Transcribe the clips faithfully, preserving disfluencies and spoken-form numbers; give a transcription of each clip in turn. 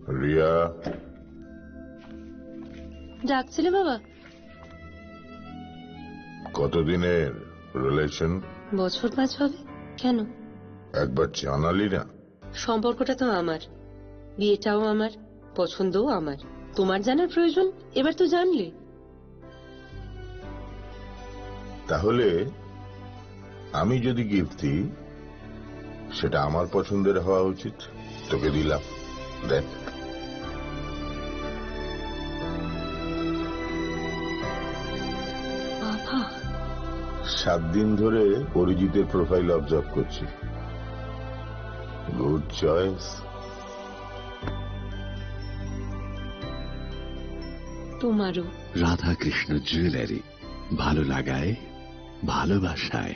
রিয়া। ডাকছিলে বাবা? কতদিনের রিলেশন? বছর পাঁচ হবে। কেন? একবার জানালি না। সম্পর্কটা তো আমার, বিয়েটাও আমার, পছন্দও আমার। তোমার জানার প্রয়োজন? এবার তো জানলে। তাহলে আমি যদি গিফট দিই, সেটা আমার পছন্দের হওয়া উচিত। তোকে দিলাম, দেখ। বাবা। সাত দিন ধরে অরিজিতের প্রোফাইল অবজার্ভ করছি। Good choice. তোমারও। রাধাকৃষ্ণ জুয়েলারি, ভালো লাগায়, ভালোবাসায়।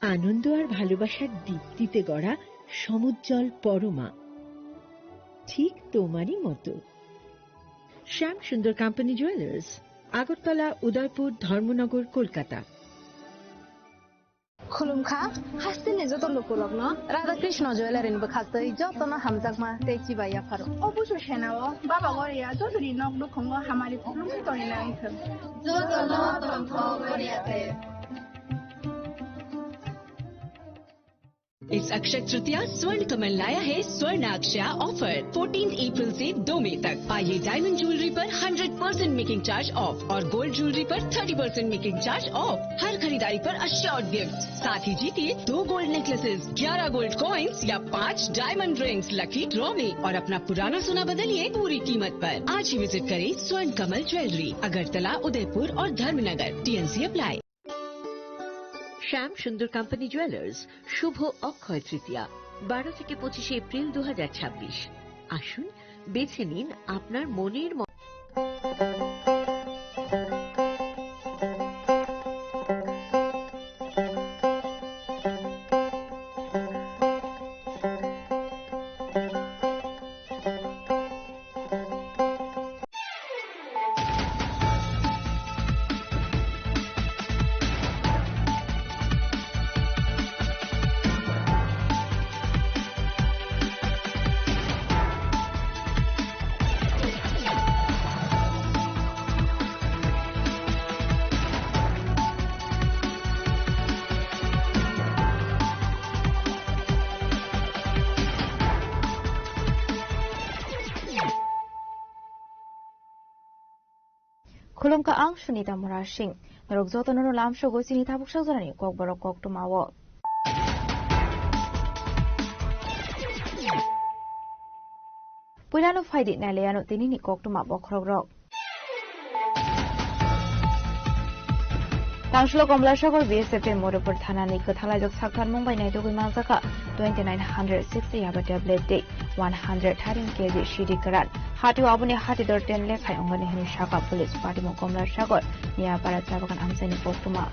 আনন্দ আর ভালোবাসার দীপ্তিতে গড়া সমুজ্জ্বল পরমা, ঠিক তোমারই মতো। শ্যাম সুন্দর কোম্পানি জুয়েলার্স, আগরতলা, উদয়পুর, ধর্মনগর, Kolkata. Khulumkha, hasteni joto lukurokno Radha Krishna Jewellery ni bwkhaktwi jotono hamjakma tei chibai yapharo. Obusu senao Baba Goria jotoni nok nukhungo hamari khulumwi tongwi nangthwng. Jotono tongthok Goria te. इस अक्षय तृतीया स्वर्ण कमल लाया है स्वर्ण अक्षया offer. Fourteen April से दो मई तक पाइए डायमंड ज्वेलरी पर hundred percent making charge off और गोल्ड ज्वेलरी पर thirty percent making charge off. हर खरीदारी पर अश्योर्ड गिफ्ट, साथ ही जीतिए दो गोल्ड नेकलेसेस, ग्यारह गोल्ड कॉइन्स या पाँच डायमंड रिंग्स लकी ड्रॉ में और अपना पुराना सोना बदलिए पूरी कीमत पर। आज ही विजिट करें स्वर्ण कमल ज्वेलरी, अगरतला, उदयपुर और धर्मनगर। TNC apply. শ্যাম সুন্দর কোম্পানি জুয়েলার্স, শুভ অক্ষয় তৃতীয়া, বারো থেকে পঁচিশে এপ্রিল দু হাজার ছাব্বিশ। আসুন, বেছে নিন আপনার মনের ম- Khulumkha, ang Sunita Murasing. Norok jotono no lamsogo chini tabuk sakjorani kokborok koktwmao. Puilano phaidi nailaiano tinini koktwma bokhorokrok. Tangsulo Komlasagor B S F ni Moripur thanani kwthalaijak saktharmung bai naitugwi manjakha twenty nine hundred sixty yaba tablet tei one hundred thirteen K G C D kwran. Hatio aboni hatidor ten lekhai ongani hwnwi sakha police. Patimo Komlasagor Miyapara Chabagan amchaini koktwma.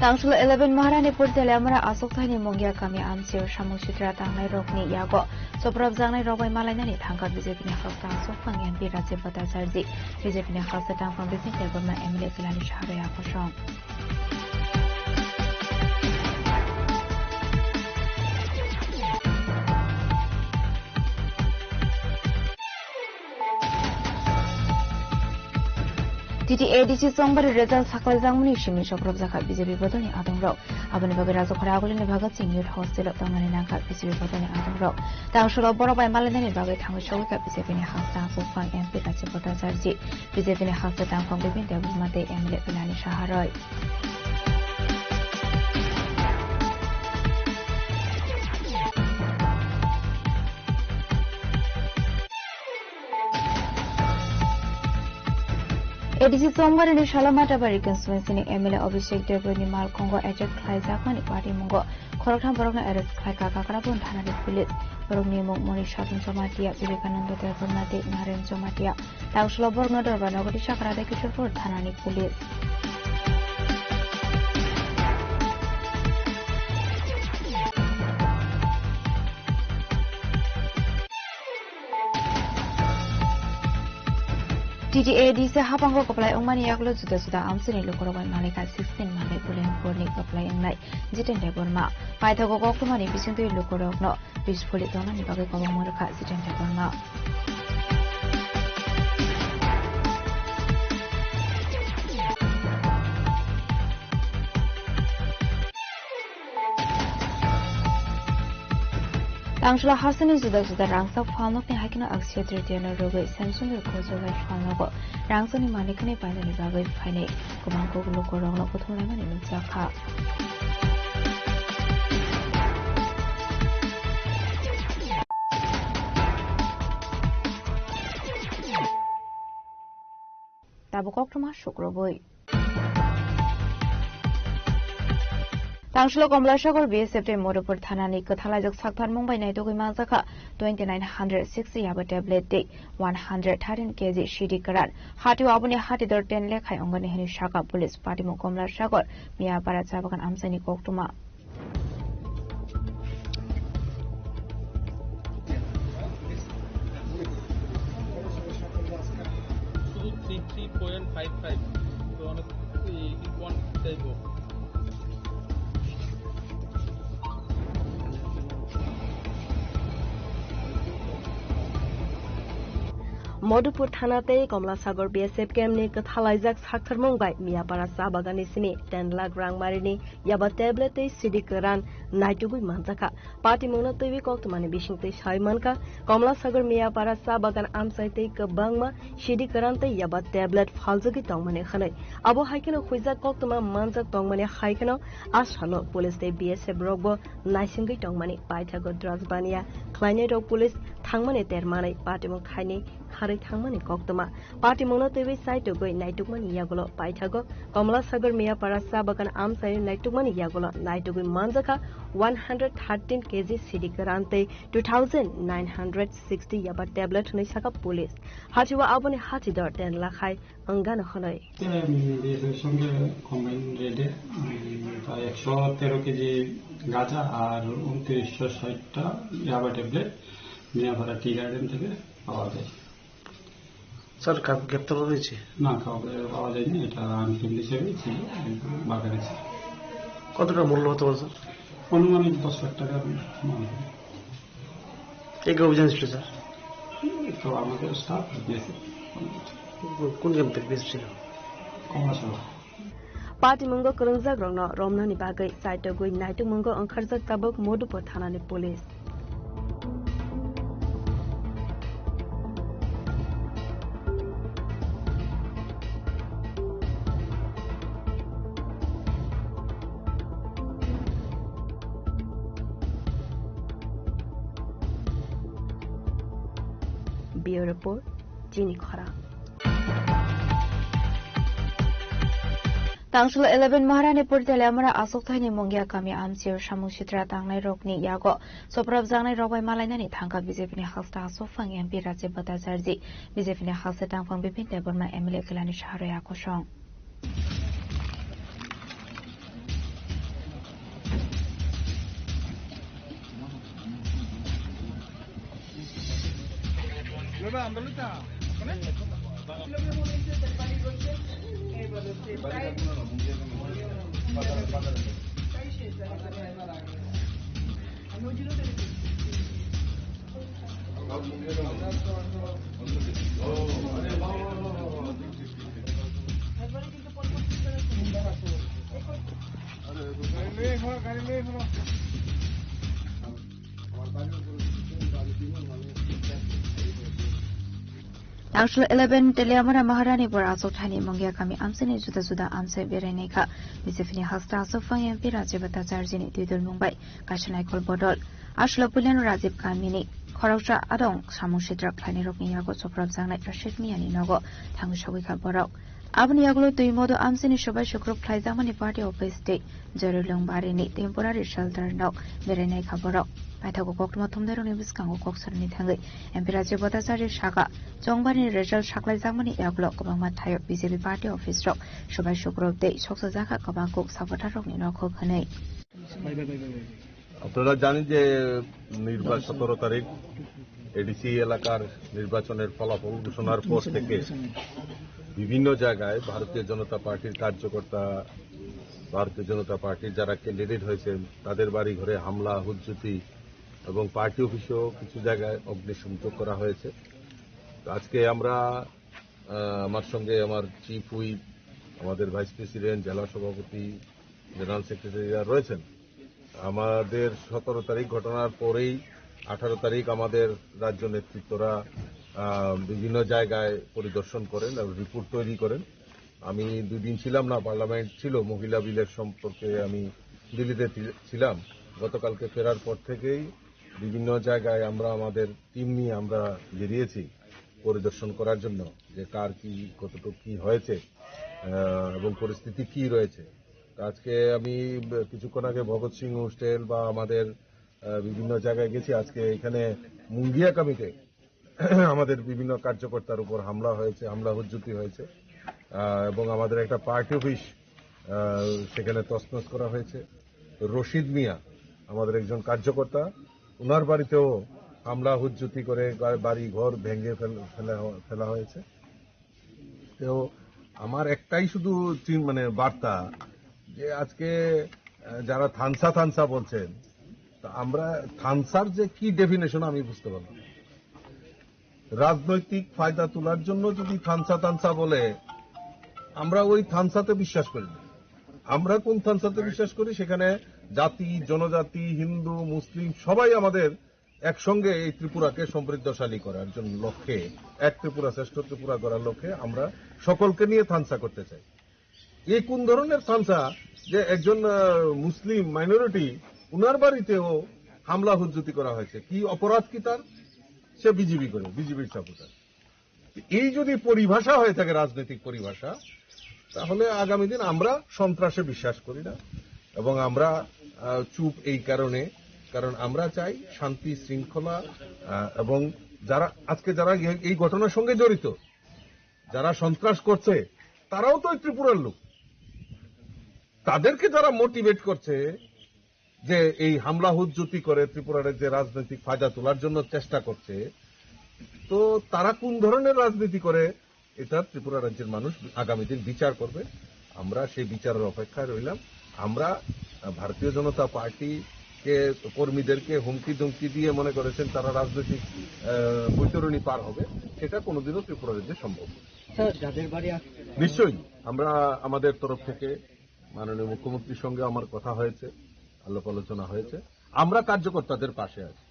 Tangsulo eleven Maharani Puri Teliamura aswk thaini Mungia kami amchio samung sitra tangnai rokni yago soprabjaknai rok bai malainani thangkha B J P ni hastang aswk phang M P Rajib Bhattacharjee, B J P ni hastang tangphang Bipin Debbarma M L A Kailani Saha roi akosong. T T A D C chongbari result sakhlaijakmani simi soprobjakha B J P bodolni adongrok. Aboni bagwi Rajakhora Agulini Bhagat Singh Youth Hostel-o tongmani nangkha B J P bodolni adongrok. Tangsulo borok bai malainani bagwi thangwi sogwikha B J P ni hastang aswk phang M P Rajib Bhattacharjee, B J P ni hastang tangphang Bipin Debbarma tei M L A Kailani Saha roi. A D C Somgarini Sala Matabari constituency ni M L A Abhishek Debbarma ni malkhongo attack khlaijakmani patimungo khoroktham borokno arrest khlaikha Kakrabon thanani police. Borokni mung Moni Satung Jamatia, Vivekananda Debbarma tei Naren Jamatia. Tangsulo borokno Dorbar nogori Chakrade Kishorpur thanani police. T T A D C habango kwplai wngmani yagulo juda juda amchaini lukurok bai malika sixteen Manipur ni kwplai wngnai Jiten Debbarma. Paithago koktwmani bisingtwi lukurokno bispholi tongnani bagwi kwbangma rwkha Jiten Debbarma. Tangshla hasteni juda juda rangchak phalnokni haikeno Akshaya Tritiya no rwgwi Samsung Rukho Jolai phalnogo rangchakni manikni painani bagwi phainai kwbang kok lukurokno kuthumlaimani nukjakha. Tabuk koktwma sukrubwi. Tangshlo Komlasagor B S F tei Modupur thanani kwthalaijak saktharmung bai naitugwi manjakha twenty nine hundred sixty yaba tablet tei one hundred thirteen K G C D kwran. Hatio aboni hatidor ten lekhai ongani hwnwi sakha police. Patimung Komlasagor Miyapara Chabagan amchaini koktwma. শুধু three three point five five, তো অনেক এই one type of. Modupur thana tei Komlasagor B S F camp ni kwthalaijak saktharmung bai Miyapara cha bagan ni simi ten lakh rang marini yaba tablet tei C D kwran naitugwi manjakha. Patimungno twiwi koktwmani bisingtwi sawi mankha, Komlasagor Miyapara cha bagan amchai tei kwbangma C D kwran tei yaba tablet phaljagwi tongmani hwnwi. Abo hai kheno huijak koktwma manjak tongmani hai kheno a salo police tei B S F rokbo naisingwi tongmani paithago drugs baniya khlainai rok police thangmani termanwi patimung thaini kharwi thangmani koktwma. Patimungno twiwi chaitugwi naitukmani yagulo paithago Komlasagor Miyapara cha bagan amchaio naitukmani yagulo naitugwi manjakha one hundred thirteen K G C D kwran tei two thousand nine hundred sixty yaba tablet hwnwi sakha police. Hatio aboni hatidor ten lakhai wngano hwnwi. এম, BSF সঙ্গে combine রেডে, উম, প্রায় একশো তেরো কেজি গাঁজা আর ঊনত্রিশশো ষাটটা ইয়াবা ট্যাবলেট মিয়াপাড়া টি গার্ডেন থেকে পাওয়া যায়। স্যার, কাউকে গ্রেপ্তার করা হয়েছে? না, কাউকে পাওয়া যায়নি, এটা আনক্লেম হিসেবেই ছিল, বাগানে ছিল। কতটা মূল্য হতে পারে, স্যার? আনুমানিক দশ লাখ টাকার মতো। কে কে অভিযান ছিল, স্যার? এই তো আমাদের স্টাফ গিয়েছে। কোন ক্যাম্প থেকে বেশি ছিল? কমলাশহর। Patimungo kwrwngjak rokno romnani bagwi chaitugwi naitukmungo wngkharjak tabuk Modupur thanani police. Bureau Report, Chini Khorang. Tangsul eleven Maharanipur Teliamura aswkthaini Mungia kami amchio samung sitra tangnai rokni yago soprobjaknai rok bai malainani thangkha B J P ni hasta aswkphang M P Rajib Bhattacharjee, B J P ni hasta tangphang Bipin Debbarma M L A Kailani Saharoi akosong. Tangsul eleven Teliamura Maharanipur aswkthani Mungia kami amchaini juda juda amchai berainai kha. B J P ni hasta aswkphang M P Rajib Bhattacharjee ni twi dulmung bai kaisa naikol bodol. Aswkla puilano Rajib kamini khoroksa adong samung sitra khlainai rokni yago soprobjaknai Rashid Miani nogo thangwi sogwi kha borok. Aboni yagulo Twimodo amchini sobai sukrub khlaijakmani party office tei Jorilong barini temporary shelter nok berainai kha borok. Paithago koktwma thumnairokni bwskango kok sarani thangwi M P Rajiv Bhattacharya saka, chongbarini result saklaijakmani yagulo kwbangma thaio B J P party office rok sobai sukrub tei soksajakha kwbang kuk supporter rokni nokhok hwnwi. আপনারা জানেন যে নির্বাচন সতেরো তারিখ এডিসি এলাকার নির্বাচনের ফলাফল ঘোষণার পর থেকে বিভিন্ন জায়গায় ভারতীয় জনতা পার্টির কার্যকর্তা, ভারতীয় জনতা পার্টির যারা ক্যান্ডিডেট হয়েছেন, তাদের বাড়ি ঘরে হামলা, হুজ্জুতি এবং পার্টি অফিসেও কিছু জায়গায় অগ্নিসংযোগ করা হয়েছে। তো আজকে আমরা, আহ, আমার সঙ্গে আমার চিফ হুইপ, আমাদের ভাইস প্রেসিডেন্ট, জেলা সভাপতি, জেনারেল সেক্রেটারিরা রয়েছেন। আমাদের সতেরো তারিখ ঘটনার পরেই আঠারো তারিখ আমাদের রাজ্য নেতৃত্বরা, আহ, বিভিন্ন জায়গায় পরিদর্শন করেন এবং রিপোর্ট তৈরি করেন। আমি দুই দিন ছিলাম না, পার্লামেন্ট ছিল, মহিলা বিলের সম্পর্কে আমি দিল্লিতে ছি-, ছিলাম। গতকালকে ফেরার পর থেকেই বিভিন্ন জায়গায় আমরা আমাদের টিম নিয়ে আমরা বেরিয়েছি পরিদর্শন করার জন্য যে কার কি, কতটুকু কি হয়েছে, আহ, এবং পরিস্থিতি কি রয়েছে। তো আজকে আমি ব-, কিছুক্ষণ আগে ভগৎ সিং হোস্টেল বা আমাদের, আহ, বিভিন্ন জায়গায় গেছি। আজকে এখানে মুঙ্গিয়া কমিটি আমাদের বিভিন্ন কার্যকর্তার উপর হামলা হয়েছে, হামলা হুজ্জুতি হয়েছে, আহ, এবং আমাদের একটা পার্টি অফিস, আহ, সেখানে তছনছ করা হয়েছে। রশিদ মিয়া, আমাদের একজন কার্যকর্তা, ওনার বাড়িতেও হামলা হুজ্জুতি করে গা-, বাড়ি ঘর ভেঙে ফেল-, ফেলা হ-, ফেলা হয়েছে। তো আমার একটাই শুধু চিন-, মানে বার্তা যে আজকে, আহ, যারা থানসা থানসা বলছেন, তা আমরা থানসার যে কি ডেফিনেশন আমি বুঝতে পারলাম না। রাজনৈতিক ফায়দা তোলার জন্য যদি থানসা থানসা বলে, আমরা ওই থানসাতে বিশ্বাস করি না। আমরা কোন থানসাতে বিশ্বাস করি? সেখানে জাতি, জনজাতি, হিন্দু, মুসলিম সবাই আমাদের একসঙ্গে এই ত্রিপুরাকে সমৃদ্ধশালী করার জন্য লক্ষ্যে, এক ত্রিপুরা শ্রেষ্ঠ ত্রিপুরা গড়ার লক্ষ্যে আমরা সকলকে নিয়ে থানসা করতে চাই। এই কোন ধরনের থানসা যে একজন, আহ, মুসলিম মাইনরিটি, উনার বাড়িতেও হামলা হুজ্জুতি করা হয়েছে? কি অপরাধ কি তার? সে বিজেপি করে, বিজেপির সাপোর্টার। এই যদি পরিভাষা হয়ে থাকে, রাজনৈতিক পরিভাষা, তাহলে আগামী দিন আমরা সন্ত্রাসে বিশ্বাস করি না। এবং আমরা, আহ, চুপ এই কারণে, কারণ আমরা চাই শান্তি শৃঙ্খলা, আহ, এবং যারা আজকে যারা এই, এই ঘটনার সঙ্গে জড়িত, যারা সন্ত্রাস করছে, তারাও তো ওই ত্রিপুরার লোক। তাদেরকে যারা মোটিভেট করছে যে এই হামলা হুজ্জুতি করে ত্রিপুরা রাজ্যে রাজনৈতিক ফায়দা তোলার জন্য চেষ্টা করছে, তো তারা কোন ধরনের রাজনীতি করে, এটা ত্রিপুরা রাজ্যের মানুষ আগামী দিন বিচার করবে। আমরা সেই বিচারের অপেক্ষায় রইলাম। আমরা, আহ, ভারতীয় জনতা পার্টিকে, কর্মীদেরকে হুমকি ধমকি দিয়ে মনে করেছেন তারা রাজনৈতিক, আহ, বৈতরণী পার হবে, সেটা কোনোদিনও ত্রিপুরা রাজ্যে সম্ভব নয়। স্যার, যাদের বাড়ি আক্রমণ নিশ্চয়ই আমরা আমাদের তরফ থেকে মাননীয় মুখ্যমন্ত্রীর সঙ্গে আমার কথা হয়েছে, আলাপ আলোচনা হয়েছে। আমরা কার্যকর্তাদের পাশে আছি।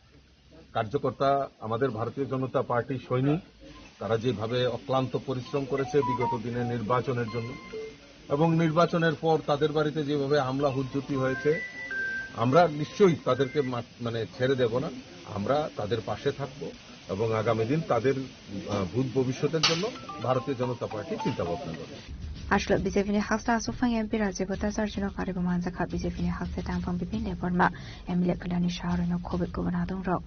কার্যকর্তা আমাদের ভারতীয় জনতা পার্টির সৈনিক, তারা যেভাবে অক্লান্ত পরিশ্রম করেছে বিগত দিনে নির্বাচনের জন্য এবং নির্বাচনের পর তাদের বাড়িতে যেভাবে হামলা হুজ্জুতি হয়েছে, আমরা নিশ্চয়ই তাদেরকে মা-, মানে ছেড়ে দেব না। আমরা তাদের পাশে থাকব এবং আগামী দিন তাদের, আহ, ভূত ভবিষ্যতের জন্য ভারতীয় জনতা পার্টি চিন্তা ভাবনা করে। Aswk B J P ni hasta aswk phang M P Rajiv Bhattacharya no karibo manjakha B J P ni haste tangphang Bipin Debbarma, M L A Kalyani Saha rwino khobwi kubun adong rok.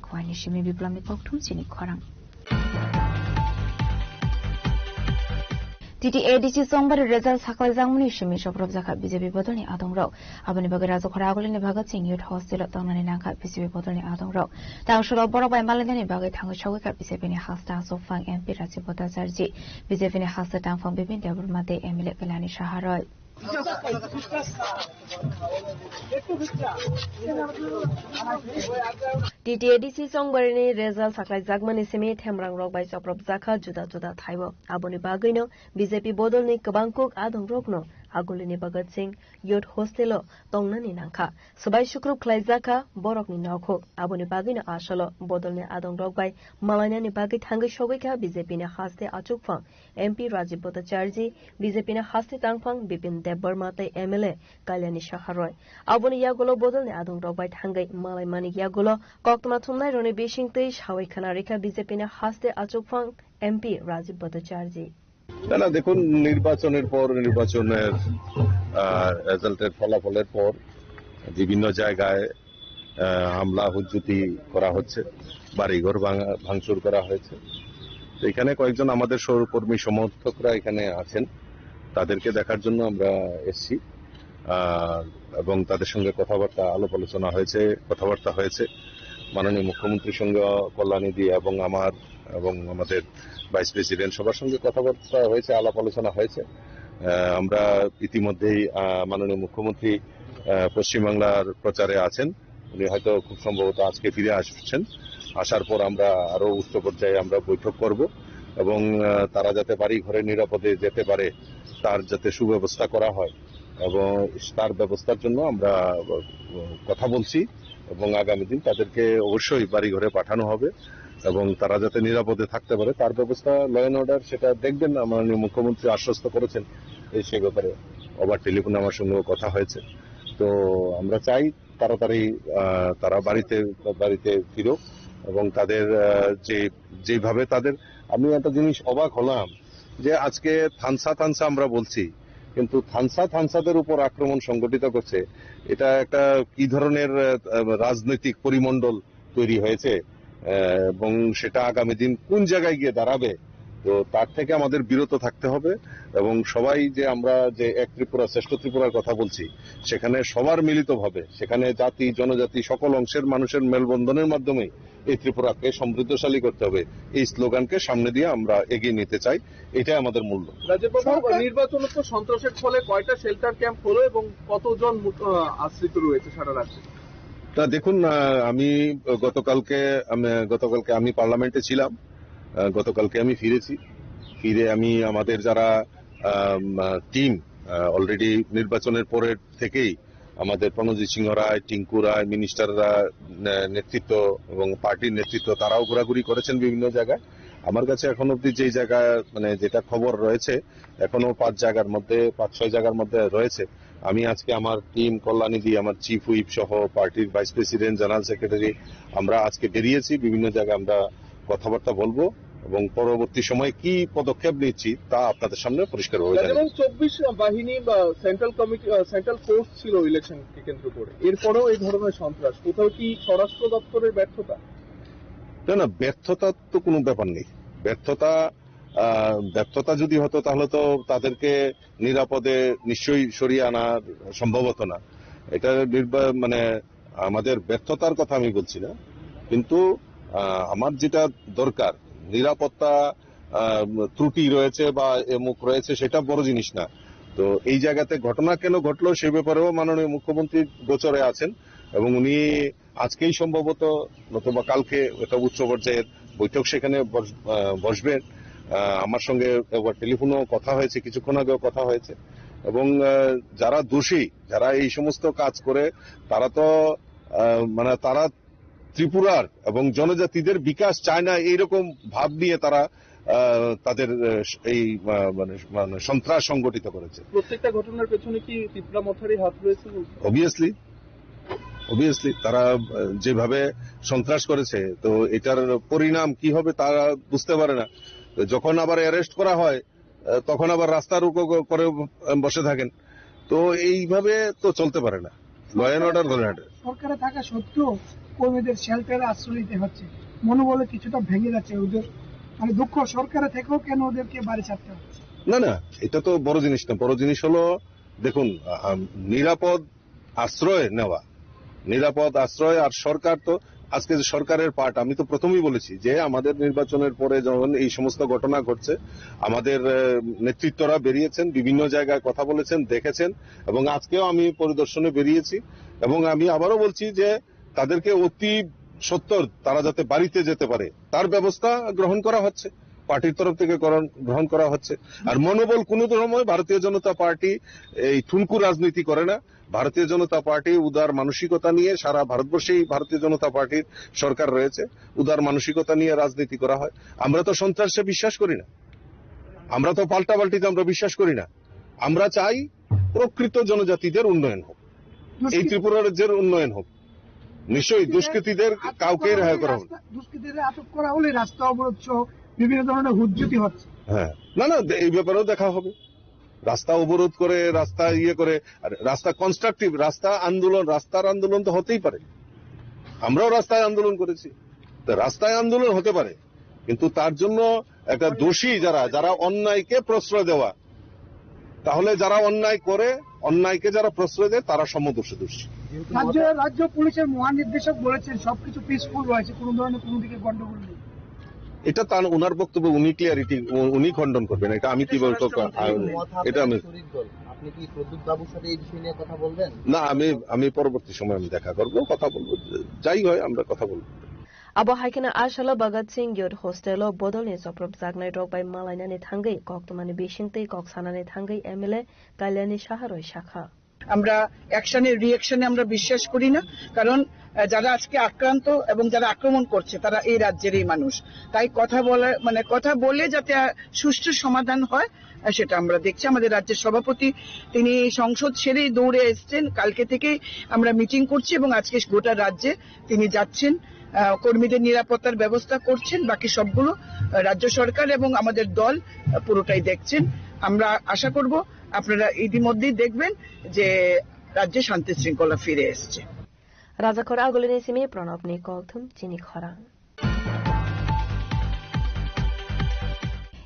Khwani simi Biplomni kokthum chini khorang. T T A D C chongbari result saklaijakmani simi soprobjakha B J P bodolni adongrok. Aboni bagwi Rajakhora Agulini Bhagat Singh Youth Hostel-o tongnani nangkha B J P bodolni adongrok. Tang solo borok bai malainani bagwi thangwi sogwikha B J P ni hasta aswk phang M P Rajiv Bhattacharya, B J P ni hasta tangphang Bipin Debbarma tei M L A Kalyani Saha roi. T T A D C chongbarini result saklaijakmani simi themrangrok bai chopropjakha juda juda thaibo. Aboni bagwino B J P bodolni kwbang kuk adongrokno Agulini Bhagat Singh Youth Hostel-o tongnani nangkha. Swbai sukrub khlaijakha borokni nokhuk. Aboni bagwino asolo bodolni adongrok bai malainani bagwi thangwi sogwikha B J P ni haste achukphang M P Rajiv Bhattacharya, B J P ni haste tangphang Bipin Debbarma tei M L A Kalyani Saharoi. Aboni yagulo bodolni adongrok bai thangwi malai manik yagulo koktwma thumnairokni bising twi sawi khna rikha B J P ni haste achukphang M P Rajib Bhattacharjee. না, না, দেখুন, নির্বাচনের পর, নির্বাচনের, আহ, রেজাল্টের ফলাফলের পর বিভিন্ন জায়গায়, আহ, হামলা হুজ্জুতি করা হচ্ছে, বাড়িঘর ভাঙা, ভাঙচুর করা হয়েছে। তো এখানে কয়েকজন আমাদের সহকর্মী সমর্থকরা এখানে আছেন, তাদেরকে দেখার জন্য আমরা এসছি। আহ, এবং তাদের সঙ্গে কথাবার্তা, আলাপ আলোচনা হয়েছে, কথাবার্তা হয়েছে। মাননীয় মুখ্যমন্ত্রীর সঙ্গে, আহ, কল্যাণীদি এবং আমার এবং আমাদের ভাইস প্রেসিডেন্ট সবার সঙ্গে কথাবার্তা হয়েছে, আলাপ আলোচনা হয়েছে। আহ, আমরা ইতিমধ্যেই, আহ, মাননীয় মুখ্যমন্ত্রী, আহ, পশ্চিমবাংলার প্রচারে আছেন। উনি হয়তো খুব সম্ভবত আজকে ফিরে আসছেন। আসার পর আমরা আরো উচ্চ পর্যায়ে আমরা বৈঠক করব এবং, আহ, তারা যাতে বাড়ি ঘরে নিরাপদে যেতে পারে, তার যাতে সুব্যবস্থা করা হয় এবং তার ব্যবস্থার জন্য আমরা, আহ, কথা বলছি এবং আগামী দিন তাদেরকে অবশ্যই বাড়ি ঘরে পাঠানো হবে এবং তারা যাতে নিরাপদে থাকতে পারে, তার ব্যবস্থা, ল অ্যান্ড অর্ডার সেটা দেখবেন। মাননীয় মুখ্যমন্ত্রী আশ্বস্ত করেছেন এই, সে ব্যাপারে। ওভার টেলিফোনে আমার সঙ্গেও কথা হয়েছে। তো আমরা চাই তাড়াতাড়ি, আহ, তারা বাড়িতে, বাড়িতে ফিরুক এবং তাদের, আহ, যে, যেভাবে তাদের, আমি একটা জিনিস অবাক হলাম যে আজকে থানসা থানসা আমরা বলছি, কিন্তু থানসা থানসাদের উপর আক্রমণ সংগঠিত করছে, এটা একটা কি ধরনের, আহ, রাজনৈতিক পরিমণ্ডল তৈরি হয়েছে, আহ, এবং সেটা আগামী দিন কোন জায়গায় গিয়ে দাঁড়াবে, তো তার থেকে আমাদের বিরত থাকতে হবে। এবং সবাই যে আমরা যে এক ত্রিপুরা শ্রেষ্ঠ ত্রিপুরার কথা বলছি, সেখানে সবার মিলিতভাবে, সেখানে জাতি জনজাতি সকল অংশের মানুষের মেলবন্ধনের মাধ্যমেই এই ত্রিপুরাকে সমৃদ্ধশালী করতে হবে, এই স্লোগানকে সামনে দিয়ে আমরা এগিয়ে নিতে চাই। এটাই আমাদের মূল লক্ষ্য। রাজীব বাবু, সরকার নির্বাচনে তো সন্ত্রাসের ফলে কয়টা শেল্টার ক্যাম্প হলো এবং কতজন মু-, আহ, আশ্রিত রয়েছে সারা রাজ্যে? তা দেখুন, আহ, আমি গতকালকে, আমি, গতকালকে আমি পার্লামেন্টে ছিলাম। আহ, গতকালকে আমি ফিরেছি। ফিরে আমি আমাদের যারা, আম, আহ, টিম, আহ, অলরেডি নির্বাচনের পরের থেকেই আমাদের প্রণজিৎ সিংহ রায়, টিঙ্কু রায়, মিনিস্টাররা, আহ, নেতৃত্ব এবং পার্টির নেতৃত্ব, তারাও ঘোরাঘুরি করেছেন বিভিন্ন জায়গায়। আমার কাছে এখন অবধি যেই জায়গা, মানে, যেটা খবর রয়েছে, এখনো পাঁচ জায়গার মধ্যে, পাঁচ ছয় জায়গার মধ্যে রয়েছে। আমি আজকে আমার টিম, কল্যাণীদি, আমার চিফ হুইপ সহ পার্টির ভাইস প্রেসিডেন্ট, জেনারেল সেক্রেটারি, আমরা আজকে বেরিয়েছি, বিভিন্ন জায়গায় আমরা কথাবার্তা বলবো এবং পরবর্তী সময়ে কি পদক্ষেপ নিচ্ছি তা আপনাদের সামনে পরিষ্কারভাবে জানাবো। যেমন চব্বিশ বাহিনী বা সেন্ট্রাল কমিটি, আহ, সেন্ট্রাল ফোর্স ছিল ইলেকশনকে কেন্দ্র করে, এরপরেও এই ধরনের সন্ত্রাস, কোথাও কি স্বরাষ্ট্র দপ্তরের ব্যর্থতা? না, না, ব্যর্থতা তো কোনো ব্যাপার নেই। ব্যর্থতা, আহ, ব্যর্থতা যদি হতো, তাহলে তো তাদেরকে নিরাপদে নিশ্চয়ই সরিয়ে আনার সম্ভব হতো না। এটা নির্বা-, মানে, আমাদের ব্যর্থতার কথা আমি বলছি না, কিন্তু, আহ, আমার যেটা দরকার, নিরাপত্তা, আহ, ত্রুটি রয়েছে বা এমুক রয়েছে, সেটা বড় জিনিস না। তো এই জায়গাতে ঘটনা কেন ঘটলো, সে ব্যাপারেও মাননীয় মুখ্যমন্ত্রী গোচরে আছেন এবং উনি আজকেই সম্ভবত নতুবা কালকে একটা উচ্চ পর্যায়ের বৈঠক সেখানে বস-, আহ, বসবেন। আহ, আমার সঙ্গে একবার টেলিফোনেও কথা হয়েছে, কিছুক্ষণ আগেও কথা হয়েছে। এবং, আহ, যারা দোষী, যারা এই সমস্ত কাজ করে, তারা তো, আহ, মানে, তারা ত্রিপুরার এবং জনজাতিদের বিকাশ চায় না, এইরকম ভাব নিয়ে তারা, আহ, তাদের, আহ, এই, আহ, মানে, মানে, সন্ত্রাস সংগঠিত করেছে। প্রত্যেকটা ঘটনার পেছনে কি ত্রিপুরা মথারই হাত রয়েছে বলতে? অবভিয়াসলি, অবভিয়াসলি তারা, আহ, যেভাবে সন্ত্রাস করেছে, তো এটার পরিণাম কি হবে তারা বুঝতে পারে না। তো যখন আবার অ্যারেস্ট করা হয়, আহ, তখন আবার রাস্তা রোকো ক-, করে, আহ, বসে থাকেন। তো এইভাবে তো চলতে পারে না, ল অ্যান্ড অর্ডার ধরে রাখে। সরকারে থাকা সত্ত্বেও কর্মীদের শেল্টারে আশ্রয় নিতে হচ্ছে, মনোবলে কিছুটা ভেঙে যাচ্ছে ওদের, মানে, দুঃখ। সরকারে থেকেও কেন ওদেরকে বাড়ি ছাড়তে হচ্ছে? না, না, এটা তো বড় জিনিস না। বড় জিনিস হলো, দেখুন, আ-, আম, নিরাপদ আশ্রয় নেওয়া, নিরাপদ আশ্রয়। আর সরকার তো আজকে যে সরকারের পার্ট, আমি তো প্রথমেই বলেছি যে আমাদের নির্বাচনের পরে যখন এই সমস্ত ঘটনা ঘটছে, আমাদের, আহ, নেতৃত্বরা বেরিয়েছেন, বিভিন্ন জায়গায় কথা বলেছেন, দেখেছেন, এবং আজকেও আমি পরিদর্শনে বেরিয়েছি। এবং আমি আবারও বলছি যে তাদেরকে অতি সত্বর তারা যাতে বাড়িতে যেতে পারে, তার ব্যবস্থা গ্রহণ করা হচ্ছে, পার্টির তরফ থেকে গ্রহণ, গ্রহণ করা হচ্ছে। আর মনোবল কোনো সময় ভারতীয় জনতা পার্টি এই ঠুনকু রাজনীতি করে না। ভারতীয় জনতা পার্টি উদার মানসিকতা নিয়ে, সারা ভারতবর্ষেই ভারতীয় জনতা পার্টির সরকার রয়েছে, উদার মানসিকতা নিয়ে রাজনীতি করা হয়। আমরা তো সন্ত্রাসে বিশ্বাস করি না, আমরা তো পাল্টাপাল্টিতে আমরা বিশ্বাস করি না। আমরা চাই প্রকৃত জনজাতিদের উন্নয়ন হোক। এই দুষ্কৃতি- ত্রিপুরা রাজ্যের উন্নয়ন হোক। নিশ্চয়ই দুষ্কৃতীদের আটক কাউকেই করা রেহাই হলে করা হবে না। রাস্তা, দুষ্কৃতীদের আটক করা হলে রাস্তা অবরোধ সহ বিভিন্ন ধরনের হুজ্জতি হচ্ছে। হ্যাঁ, না, না, দে-, এই ব্যাপারেও দেখা হবে। রাস্তা অবরোধ করে, রাস্তা ইয়ে করে, আর রাস্তা কনস্ট্রাকটিভ, রাস্তা আন্দোলন, রাস্তার আন্দোলন তো হতেই পারে। আমরাও রাস্তায় আন্দোলন করেছি, তো রাস্তায় আন্দোলন হতে পারে, কিন্তু তার জন্য একটা দোষী যারা, যারা অন্যায়কে প্রশ্রয় দেওয়া, তাহলে যারা অন্যায় করে, অন্যায়কে যারা প্রশ্রয় দেয়, তারা সমদোষে দোষী। রাজ্য, রাজ্য পুলিশের মহানির্দেশক বলেছেন সবকিছু পিসফুল রয়েছে, কোনো ধরনের কোনো দিকে গন্ডগোল নেই। এটা তার, ওনার বক্তব্য, উনি ক্লিয়ারিটি, উ-, উনি খণ্ডন করবেন, এটা আমি কি বলবো? স্বরাষ্ট্রমন্ত্রী আ, মহাথা এটা আমি শরিক দল, আপনি কি প্রদ্যুৎ বাবুর সাথে এই বিষয় নিয়ে কথা বলবেন? না, আমি, আমি পরবর্তী সময় আমি দেখা করব, কথা বলবো, যাই হয় আমরা কথা বলবো। Abo hai kheno a salo Bhagat Singh Youth Hostel o bodolni chopropjaknai rok bai malainani thangwi koktwmani bisingtwi kok sanani thangwi M L A Kalyani Saha roi sakha. আমরা অ্যাকশনের রিঅ্যাকশনে আমরা বিশ্বাস করি না, কারণ আহ, যারা আজকে আক্রান্ত এবং যারা আক্রমণ করছে তারা এই রাজ্যেরই মানুষ। তাই কথা বলা, মানে কথা বলে যাতে আহ, সুষ্ঠু সমাধান হয়, আহ, সেটা আমরা দেখছি। আমাদের রাজ্যের সভাপতি, তিনি সংসদ সেরেই দৌড়ে এসছেন। কালকে থেকেই আমরা মিটিং করছি এবং আজকে গোটা রাজ্যে তিনি যাচ্ছেন, আহ, কর্মীদের নিরাপত্তার ব্যবস্থা করছেন। বাকি সবগুলো আহ, রাজ্য সরকার এবং আমাদের দল আহ, পুরোটাই দেখছেন। আমরা আশা করব আপনারা ইতিমধ্যেই দেখবেন যে রাজ্যে শান্তি শৃঙ্খলা ফিরে এসছে। Rajakhor agulini simi Pranabni kokthum chini khorang.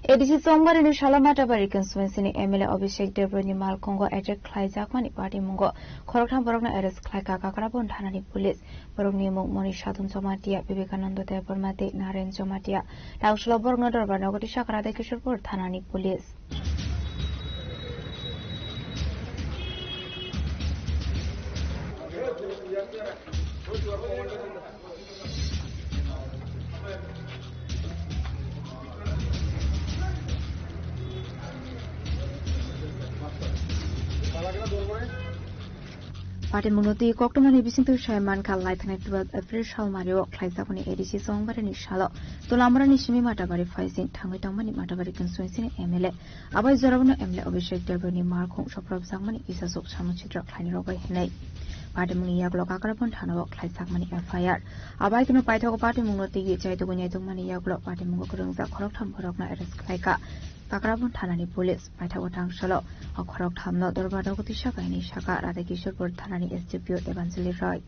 A D C Chongbarini salo Matabari constituencyni M L A Abhishek Debbarmani malkhungo attack khlaijakmani patimungo khoroktham borokno arrest khlaikha Kakrabon thanani police. Borokni mung Moni Sadhon Jamatia, Vivekananda Debbarma tei Narayan Jamatia. Tangsalo borokno dorbar nogo tisa kha Radhakishorpur thanani police. Patimungno twi koktwmani bisingtwi sai mankha, laithani twelve April salmario khlaijakmani A D C Chongbarani salo Tulamurani simi Matabari phaising thangwi tongmani Matabari constituencyni M L A. Abai jorabano M L A Abhishek Debbarmani malkhung sopropjakmani isasuk samung sitra khlainai rok bai hinwi. Patimungni yagulo Kakrabon thanao khlaijakmani F I R. Abai kheno paithago patimungno twi chaitugwi naitugmani yagulo patimungo kwrwngjak khoroktham borokno arrest khlaikha Kakrabon thanani police. Paithago tangsalo o khoroktham no dorbar nogo tisa kainwi sakha Radhakishorpur thanani S D P O Evangeline Roy.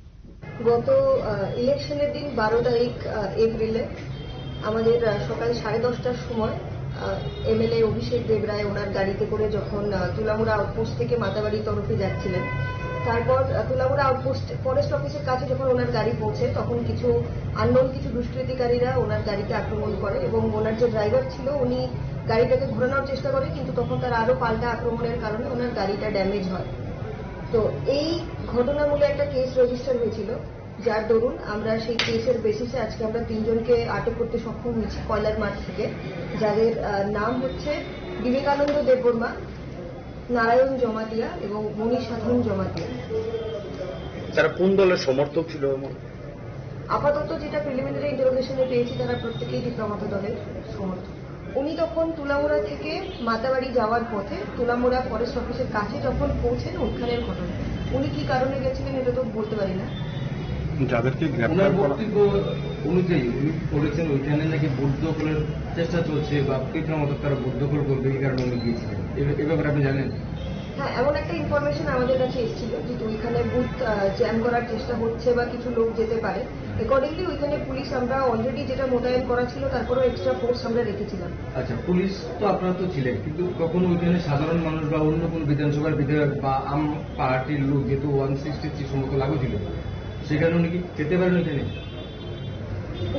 গত, আহ, ইলেকশনের দিন বারো তারিখ, আহ, এপ্রিলে আমাদের, আহ, সকাল সাড়ে দশটার সময়, আহ, এমএলএ অভিষেক দেবরায় ওনার গাড়িতে করে যখন, আহ, তুলামুড়া আউটপোস্ট থেকে মাতাবাড়ির তরফে যাচ্ছিলেন, তারপর, আহ, তুলামুড়া আউটপোস্ট ফরেস্ট অফিসের কাছে যখন ওনার গাড়ি পৌঁছে, তখন কিছু আননোন কিছু দুষ্কৃতিকারীরা ওনার গাড়িতে আক্রমণ করে এবং ওনার যে ড্রাইভার ছিল, উনি গাড়িটাকে ঘোরানোর চেষ্টা করে, কিন্তু তখন তার আরও পাল্টা আক্রমণের কারণে ওনার গাড়িটা ড্যামেজ হয়। তো এই ঘটনামূলে একটা কেস রেজিস্টার হয়েছিল, যার দরুন আমরা সেই কেসের বেসিসে আজকে আমরা তিনজনকে আটক করতে সক্ষম হয়েছি কয়লার মাঠ থেকে, যাদের, আহ, নাম হচ্ছে বিবেকানন্দ দেববর্মা, নারায়ণ জমাতিয়া এবং মণি সাধন জমাতিয়া। তারা কোন দলের সমর্থক ছিল? আপাতত যেটা প্রিলিমিনারি ইন্টারোগেশনে পেয়েছি, তারা প্রত্যেকেই তীব্রমথা দলের সমর্থক। উনি তখন তুলামুড়া থেকে মাতাবাড়ি যাওয়ার পথে তুলামুড়া ফরেস্ট অফিসের কাছে যখন পৌঁছেন, ওখানের ঘটনা। উনি কি কারণে গেছিলেন, এটা তো বলতে পারি না। যাদেরকে ওনার গ্রেপ্তার করা বক্তব্য অনুযায়ী উনি বলেছেন, ওইখানে নাকি ভোট দখলের চেষ্টা চলছে বা তীব্রমথা তারা ভোট দখল করবে, এই কারণে উনি গিয়েছিলেন। এ, এ ব্যাপারে আপনি জানেন? হ্যাঁ, এমন একটা ইনফরমেশন আমাদের কাছে এসেছিল যে ওইখানে বুথ, আহ, জ্যাম করার চেষ্টা হচ্ছে বা কিছু লোক যেতে পারে। অ্যাকর্ডিংলি ওইখানে পুলিশ আমরা অলরেডি যেটা মোতায়েন করা ছিল, তারপরেও এক্সট্রা ফোর্স আমরা রেখেছিলাম। আচ্ছা, পুলিশ তো আপনারা তো ছিলেন, কিন্তু কখনো ওইখানে সাধারণ মানুষ বা অন্য কোনো বিধানসভার বিধায়ক বা আম পার্টির লোক, যেহেতু ওয়ান সিক্সটি থ্রি সম্ভবত লাগু ছিল, সেখানে উনি কি যেতে পারেন ওইখানে?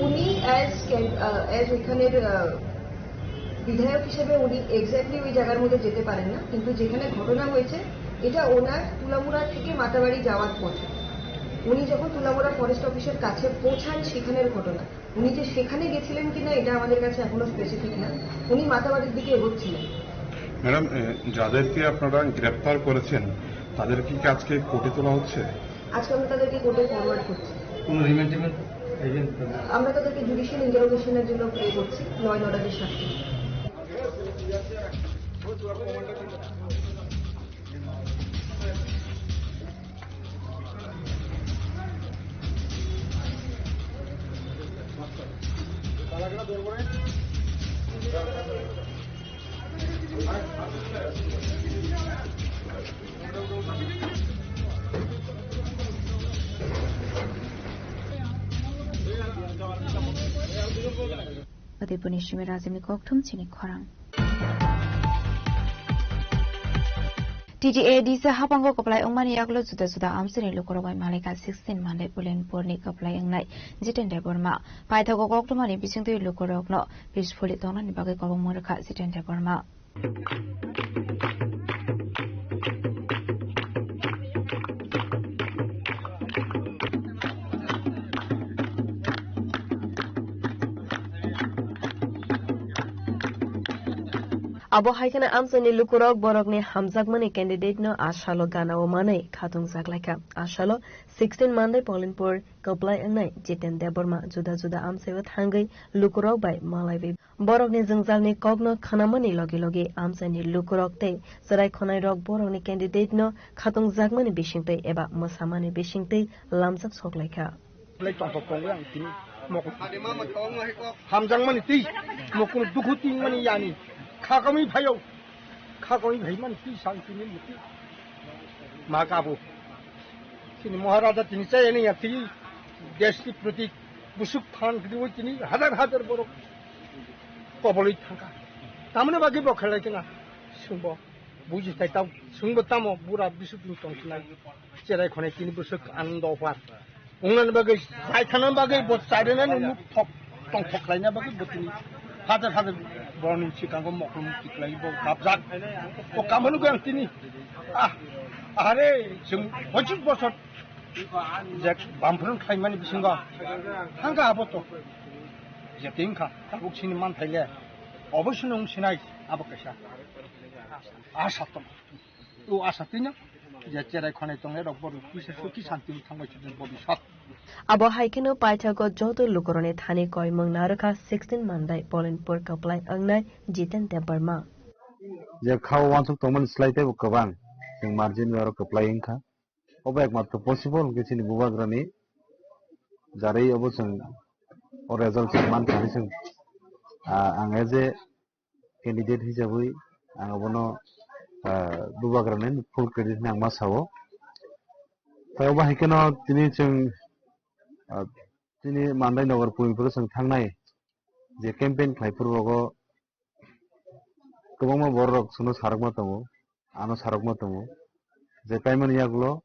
উনি অ্যাজ ক্যান-, আহ, অ্যাজ ওইখানের, আহ, বিধায়ক হিসেবে উনি এক্স্যাক্টলি ওই জায়গার মধ্যে যেতে পারেন না, কিন্তু যেখানে ঘটনা হয়েছে, এটা ওনার তুলামুড়া থেকে মাতাবাড়ি যাওয়ার পথে। উনি যখন তুলামুড়া ফরেস্ট অফিসের কাছে পৌঁছান, সেখানের ঘটনা। উনি যে সেখানে গেছিলেন কিনা, এটা আমাদের কাছে এখনো স্পেসিফিক না। উনি মাতাবাড়ির দিকে এগোচ্ছিলেন। ম্যাডাম, এ, যাদেরকে আপনারা গ্রেপ্তার করেছেন, তাদেরকে কি আজকে কোর্টে তোলা হচ্ছে? আজকে আমরা তাদেরকে কোর্টে ফরওয়ার্ড করছি। কোনো রিমান্ড টিমান্ড পাইবেন? আমরা তাদেরকে জুডিশিয়াল ইন্টারোগেশনের জন্য প্রে করছি, ল অ্যান্ড অর্ডারের স্বার্থে। Udaipurni Shimi Rajani kokthum chini khorang. T T A D C habango kwplai wngmani yaklo juda juda amchaini lukurok bai malaikha sixteen Mandai Pulinpurni kwplai wngnai Jiten Debbarma. Paithago koktwmani bisingtwi lukurokno peacefully tongnani bagwi kobongma rwkha Jiten Debbarma. Abo hai kheno amchaini lukurok borokni hamjakmani candidate no a salo gana-o manwi khatungjak laikha. A salo sixteen Mandai Pulinpur kwplai wngnai Jiten Debbarma juda juda amchaio thangwi lukurok bai malaiwi borokni jwngjalni kokno khnamani logi logi amchaini lukurok tei chwrai khwnairok borokni candidate no khatungjakmani bisingtwi eba mwsamani bisingtwi lamjak sok laikha. Lai tongthok tongo ang tini mokol. Hamjakmani twi mokol dukhu tingmani yani. Khakamwi phaio. Khakamwi phaimani twi sang tini muti. Ma kabo. Chini Maharaja tini chayani ya twi deshni proti busuk phan twi tini hazar hazar borok kobolwi thangkha. Tamni bagwi bo khelai kena sungbo. Buji thai tao sungbo tamo bura bisuk ni tong sinai. Cherai khonai tini busuk anando par. Wngnani bagwi, saithana bagwi, bo chairina ni nuk thok, tongthok khlaina bagwi bo tini. Phate phate boroni sikango mokol mukti khlai bo gabjak. Bo kamanu khe ang tini. Ah, are, chwng pachis bosor je bamphron khlaimani bisingo. Hangka abo to. Je tingkha, tabuk sini man thaile. Oboisino wng sinai, abo kaisa. Asa tong. O asa tino je cherai khonai tongnai rok borok kisa suki santi thangbai sujud bobiswt. Abo hai kheno paithago joto lukurokni thani koimung narwkha sixteen Mandai Polinpur kwplai wngnai Jiten Debbarma. Je khao wansuk tongmani slai teibo kwbang chwng margin bai oro kwplai wngkha. Obo ekmatro possible hwnkhe chini bubagrani jarwi obo chwng o result chwng mankha hinwi chwng, ah, ang as a candidate hisabwi ang abono, ah, bubagrani full credit hinwi ang ma sao. Tai obo hai kheno tini chwng, ah, tini Mandai Nagar Polinpuro chwng thangnai je campaign khlai phuru rogo kwbangma borok chwngno sarokma tongo, ano sarokma tongo je paimani yagulo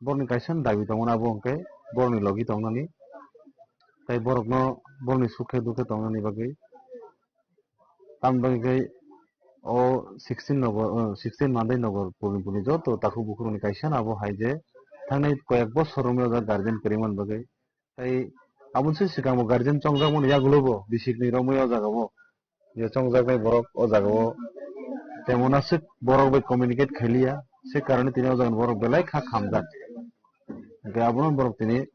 borokni kaisa dabi tongo abo hwnkhe borokni logi tongnani tai borokno borokni sukhe dukhe tongnani bagwi. Tamoni bagwi khe o sixteen Nagar, o sixteen Mandai Nagar Polinpurni joto takhuk bukhurokni kaisa no abo hai je thangnai koyek bosor romwi o jaga guardian kwrwimani bagwi. Tai aboni se swkang bo guardian chongjakmani yagulo bo bisikni romwi o jaga o je chongjaknai borok o jaga o temon aswk borok bai communicate khailiya, se karone tini o jaga ni borok belai kha khamjak. Hwnkhe abono borok tini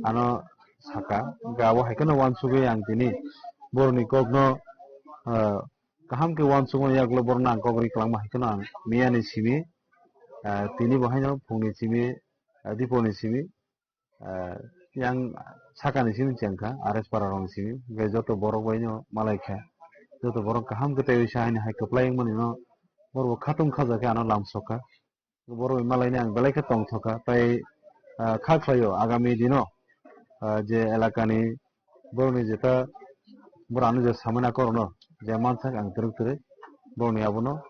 ano saka, hwnkhe abo hai kheno uansugwi ang tini borokni kokno, ah, kaham khe uansukmani yagulo borokno ang kok ri kwlangma hai kheno ang miyani simi, ah, tini bo haino phungni simi, ah, diporni simi, ah, yang sakani simi chengkha, R S para rokni simi, hwnkhe joto borok baino malaikha, joto borok kaham khe tei oisa haino hai kwplai wngmani no borok bo khatung khajakhe ano lamsokha. Borok bai malaini ang belai khe tongthokha, tai, ah, kha khlaio agami dino, ah, je elakani borokni jeta borok ano je samani akorokno je mansak ang twrwk twrwk borokni abono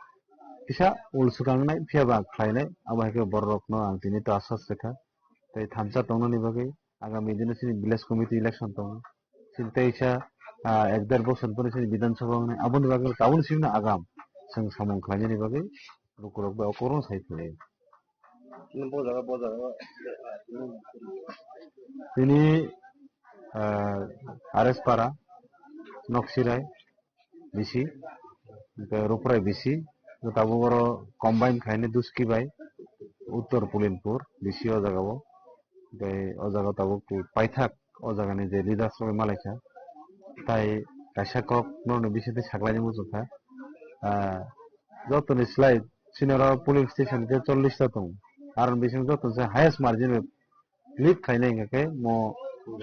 kisa ul swkang nai phiya ba khlainai, abo hai khe borokno ang tini ta asas rwkha. Tai thansa tongnani bagwi agami dino chini village committee election tongo. Chini teisa, ah, ek der bosor pore chini Bidhan Sabha wngnai. Aboni bagwi tabukni simi no agam chwng samung khlainani bagwi lukurok bai okorno sai philai. Chini bo jaga, bo jaga. Tini, ah, R S Para, Noksirai, B C, hwnkhe Ruprai B C, tabuk oro combine khaini Duski bai Uttor Pulinpur B C o jaga o. Hwnkhe o jaga o tabuk paithak o jaga ni je leaders rok malaikha. Tai kaisa kok norokni bisingtwi saklaini muchungkha. Ah, jotoni slai senior o polling station khe chollish ta tongo. Aroni bising jotoni se highest margin bai lead khainai hwnkhe mo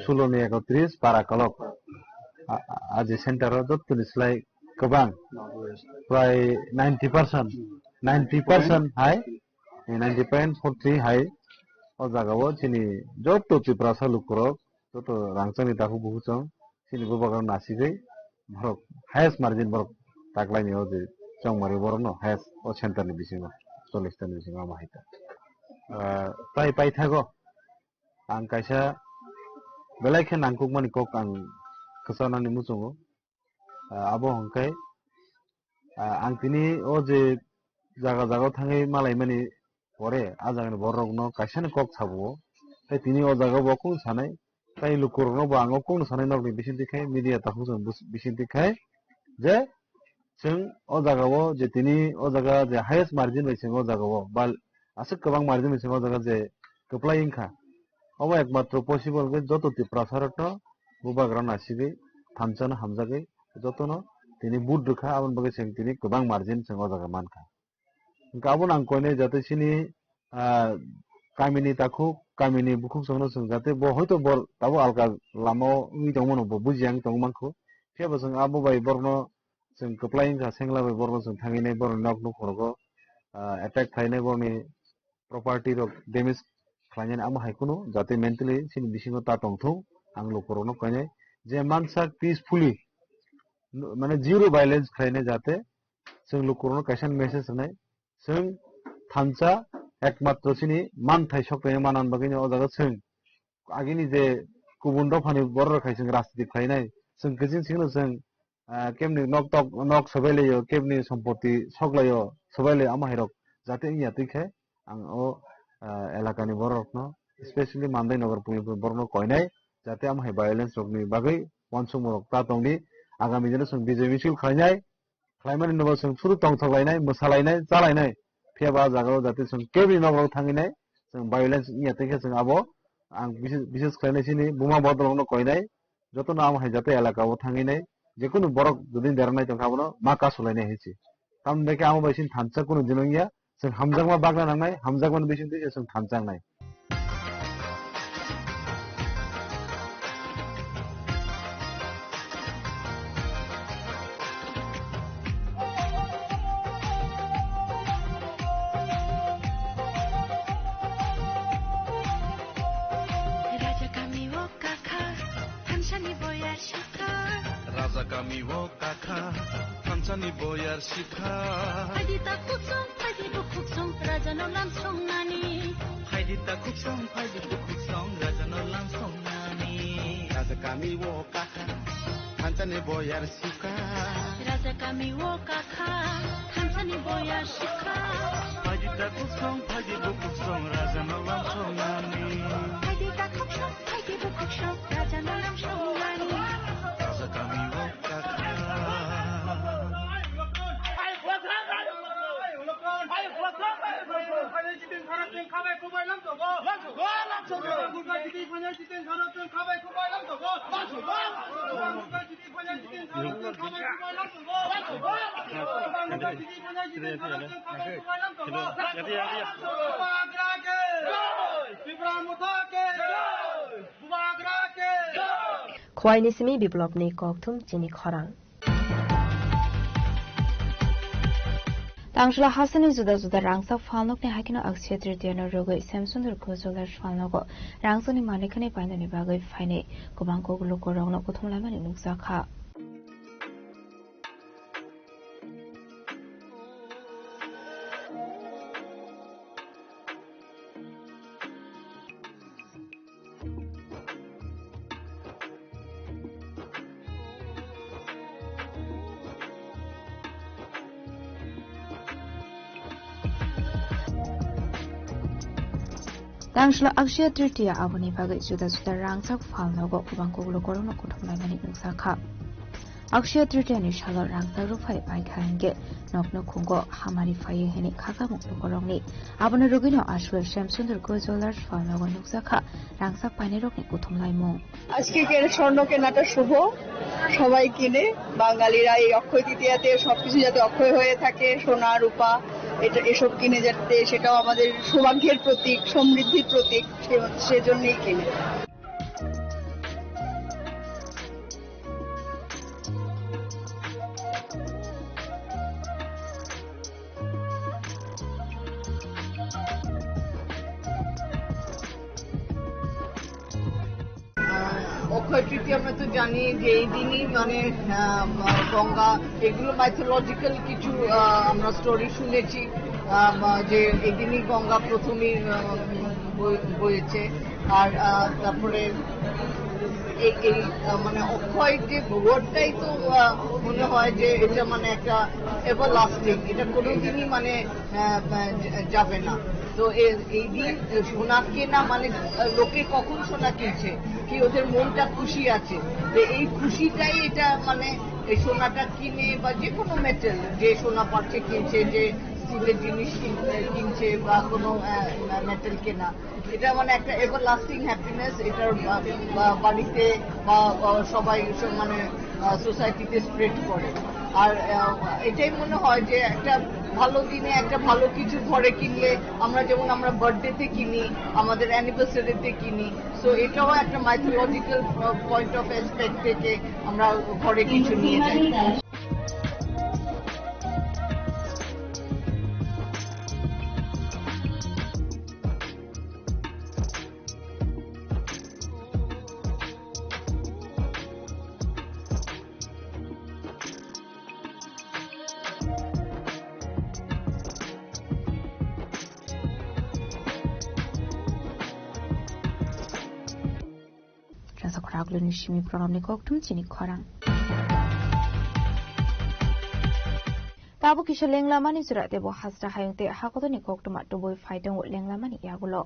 sulo ni ekotris para kolok. a, a, a je center o jottoni slai kwbang, prai ninety percent, ninety percent hai, ninety point four three hai o jaga o chini jotto Tiprasa lukurok, joto rangchakni takhuk bukuchwng, chini bubagra nasigwi borok highest margin borok taklaini o je chongmari borokno highest o center ni bisingo, chollish ta ni bisingo omo hai ta. Ah, tai paithago ang kaisa belai khe nangkukmani kok ang kwchanani muchungo. Ah, abo hwnkhe, ah, ang tini o je jaga jaga o thangwi malaimani pore, a jagani bororokno kaisani kok sabo. Tei tini o jaga o bo kung sanai, tei lukurokno bo ang o kung sanai nokni bisingtwi khai, media takhuk chwng bus-, bisingtwi khai, je chwng o jaga o je tini o jaga je highest margin bai chwng o jaga o, ba aswk kwbang margin bai chwng o jaga je kwplai wngkha. Obo ekmatro possible khe joto Tiprasa rokno bubagra nasigwi thansa no hamjagwi jotono tini vote rwkha, aboni bagwi chwng tini kwbang margin chwng o jaga mankha. Hwnkhe abono ang koinai jate chini, ah, kamini takhuk, kamini bukhuk chwngno chwng jate bo hoito bor tabuk alka lama o wngwi tongmano bo bujiya wngwi tongwi mankho. Phiya bo chwng abo bai borokno chwng kwplai wngkha, sengla bai borokno chwng thangwi nai borokni nok nukhungo, ah, attack khlainai borokni property rok damage khlainani amo hai kheno jate mentally chini bisingo ta tongthung, ang lukurokno koinai je mansak peacefully, mane zero violence khlainai jate chwng lukurokno kaisa message rwnai, chwng thansa ekmatro chini manthai sok tongwi manani bagwino o jaga chwng agini je kubun dophani borok rok hai chwng rajniti khlainai, chwng kiching singno chwng ah, kebni nok tok, nok sobai laio, kebni sompoti sok laio, sobai laio, amo hai rok jate wngya twi khe ang o, ah, elakani borok rokno, especially Mandai Nagar Police borokno koinai jate amo hai violence rokni bagwi uansukmung rok ta tongdi, agami dino chwng bijay misil khlainai, khlaimani nobo chwng suru tongthok lainai, mwsa lainai, cha lainai, phiya ba ah jaga o jate chwng kebni nok rok thangwi nai, chwng violence wngya twi khe chwng abo ang bises, bises khlainai chini buma bodol rokno koinai, jotono amo hai jate elaka o thangwi nai, jekunu borok jodi deranai tongkha abono ma kasulainai hai se. Tamni bagwi amo bai chini thansa kunu din wngya, chwng hamjakma bagna nangnai, hamjakmani bisingtwi se chwng thansa wngnai. Raja kami o kakha, thansani boyar sikha. Raja kami o kakha, thansani boyar sikha. Phaidi ta khuksong, phaidi bukhuksong, raja no lam songnani. Phaidi ta khuksong, phaidi bukhuksong, raja no lam songnani. Raja kami o kakha, thansani boyar sikha. Raja kami o kakha, thansani boyar sikha. Phaidi ta khuksong, phaidi bukhuksong, raja no lam songnani. Phaidi ta khuksong, phaidi bukhuksong, raja no lam songnani. Raja kami o kakha. Khowai ni simi Biplop ni kokthum chini khorang. Tangchwla hasteni juda juda rangchak phalnokni haikhe no Akshaya Tritiya no rwgwi Shyamsundar Gujjolar phalnogo rangchakni manikhani painani bagwi phainai kwbang kok lukurokno kuthum laimani nukjakha. Tangchwla Akshaya Tritiya aboni bagwi juda juda rangchak phalnogo kwbang kok lukurokno kuthum laimani nukjakha. Akshaya Tritiya ni salo rangchak rwphai paikha hinkhe nokno khungo hamari phaiwi hwnwi khakamung lukurokni. Abono rwgwino aswk Shyamsundar Gujjolar phalnogo nukjakha rangchak painairokni kuthum laimung. আজকে কে-, স্বর্ণ কেনাটা শুভ, সবাই কিনে। বাঙালিরা এই অক্ষয় তৃতীয়াতে সবকিছু যাতে অক্ষয় হয়ে থাকে, সোনা, রূপা, এটা, এসব কিনে যাতে, সেটাও আমাদের সৌভাগ্যের প্রতীক, সমৃদ্ধির প্রতীক, সে-, সেজন্যই কিনে। অক্ষয় তৃতীয়া আমরা তো জানি যে এই দিনই মানে, আহ, গঙ্গা, এগুলো মাইথোলজিক্যাল কিছু, আহ, আমরা স্টোরি শুনেছি, আহ, যে এই দিনই গঙ্গা প্রথমে, আহ, বয়ে-, বয়েছে। আর, আহ, তারপরে এই, এই, আহ, মানে অক্ষয় যে ওয়ার্ডটাই তো, আহ, মনে হয় যে এটা মানে একটা এভারলাস্টিং, এটা কোনোদিনই মানে, আহ, আহ, যাবে না। তো এ-, এই দিন সোনা কেনা মানে, আহ, লোকে কখন সোনা কিনছে, কি ওদের মনটা খুশি আছে, তো এই খুশিটাই এটা মানে এই সোনাটা কিনে বা যে কোনো মেটাল, যে সোনা পাচ্ছে কিনছে, যে স্টিলের জিনিস কিন-, কিনছে বা কোনো, আহ, মেটাল কেনা, এটা মানে একটা এভারলাস্টিং হ্যাপিনেস। এটার বা-, বা-, বাড়িতে বা, বা সবাই সব মানে, আহ, সোসাইটিতে স্প্রেড করে। আর, আহ, এটাই মনে হয় যে একটা ভালো দিনে একটা ভালো কিছু ঘরে কিনলে আমরা যেমন আমরা বার্থডেতে কিনি, আমাদের অ্যানিভার্সারিতে কিনি, তো এটাও একটা মাইথোলজিক্যাল পয়েন্ট অফ অ্যাসপেক্ট থেকে আমরা ঘরে কিছু নিয়ে যাই। Rasa khorang luni simi program ni kokthum chini khorang. Tabuk kisa lenglamani jora tebo hasra hayung te hakotorni koktwma tubui phai tongo lenglamani yagulo.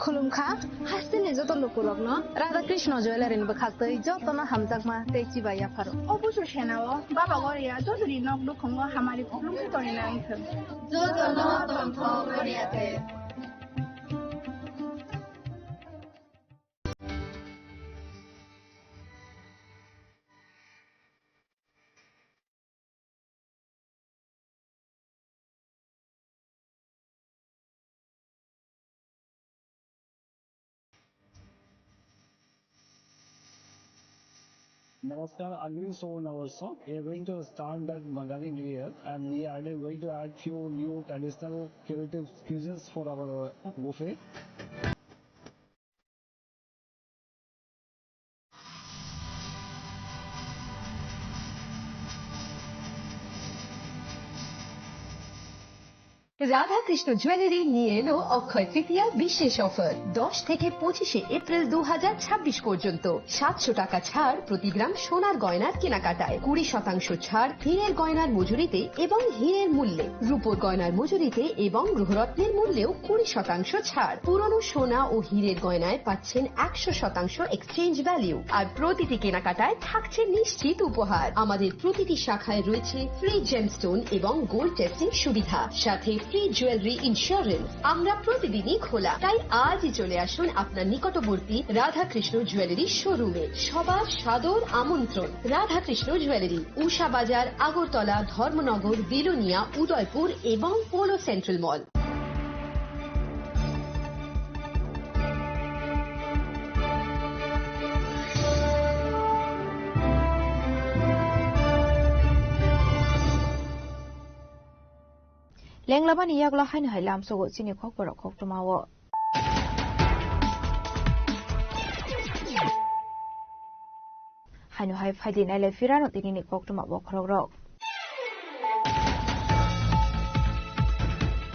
Khulumkha, hasteni joto lukurokno Radha Krishna Jewellery ni bwkhaktwi jotono hamjakma tei chibai yapharo. O busu senao Baba Goria jotoni nok dukhumo hamari khulumkha tongwi nang thung. Jotono tongthok Goria te. Namaskar, I'm Sohn also. We are going to start that Bangali New Year, and we are going to add few new traditional creative cuisines for our buffet. Radhakrishna jewellery নিয়ে এলো অক্ষয় তৃতীয়া বিশেষ অফার। দশ থেকে পঁচিশে এপ্রিল দু হাজার ছাব্বিশ পর্যন্ত সাতশো টাকা ছাড় প্রতি গ্রাম সোনার গয়নার কেনাকাটায়, কুড়ি শতাংশ ছাড় হীরের গয়নার মজুরিতে এবং হীরের মূল্যে, রূপোর গয়নার মজুরিতে এবং গৃহরত্নের মূল্যেও কুড়ি শতাংশ ছাড়। পুরনো সোনা ও হীরের গয়নায় পাচ্ছেন একশো শতাংশ এক্সচেঞ্জ ভ্যালু, আর প্রতিটি কেনাকাটায় থাকছে নিশ্চিত উপহার। আমাদের প্রতিটি শাখায় রয়েছে ফ্রি জেমস্টোন এবং গোল্ড টেস্টিং সুবিধা, সাথে ফ্রি জুয়েলারি ইন্স্যুরেন্স। আমরা প্রতিদিনই খোলা, তাই আজই চলে আসুন আপনার নিকটবর্তী রাধাকৃষ্ণ জুয়েলারি শোরুমে। সবার সাদর আমন্ত্রণ। রাধাকৃষ্ণ জুয়েলারি, উষা বাজার, আগরতলা, ধর্মনগর, বিলোনিয়া, উদয়পুর এবং Polo Central mall. Lenglamani yagulo haino hai lamsogo chini kokborok koktwmao. Haino hai phaidi nailai phirano tinini koktwma bokhorokrok.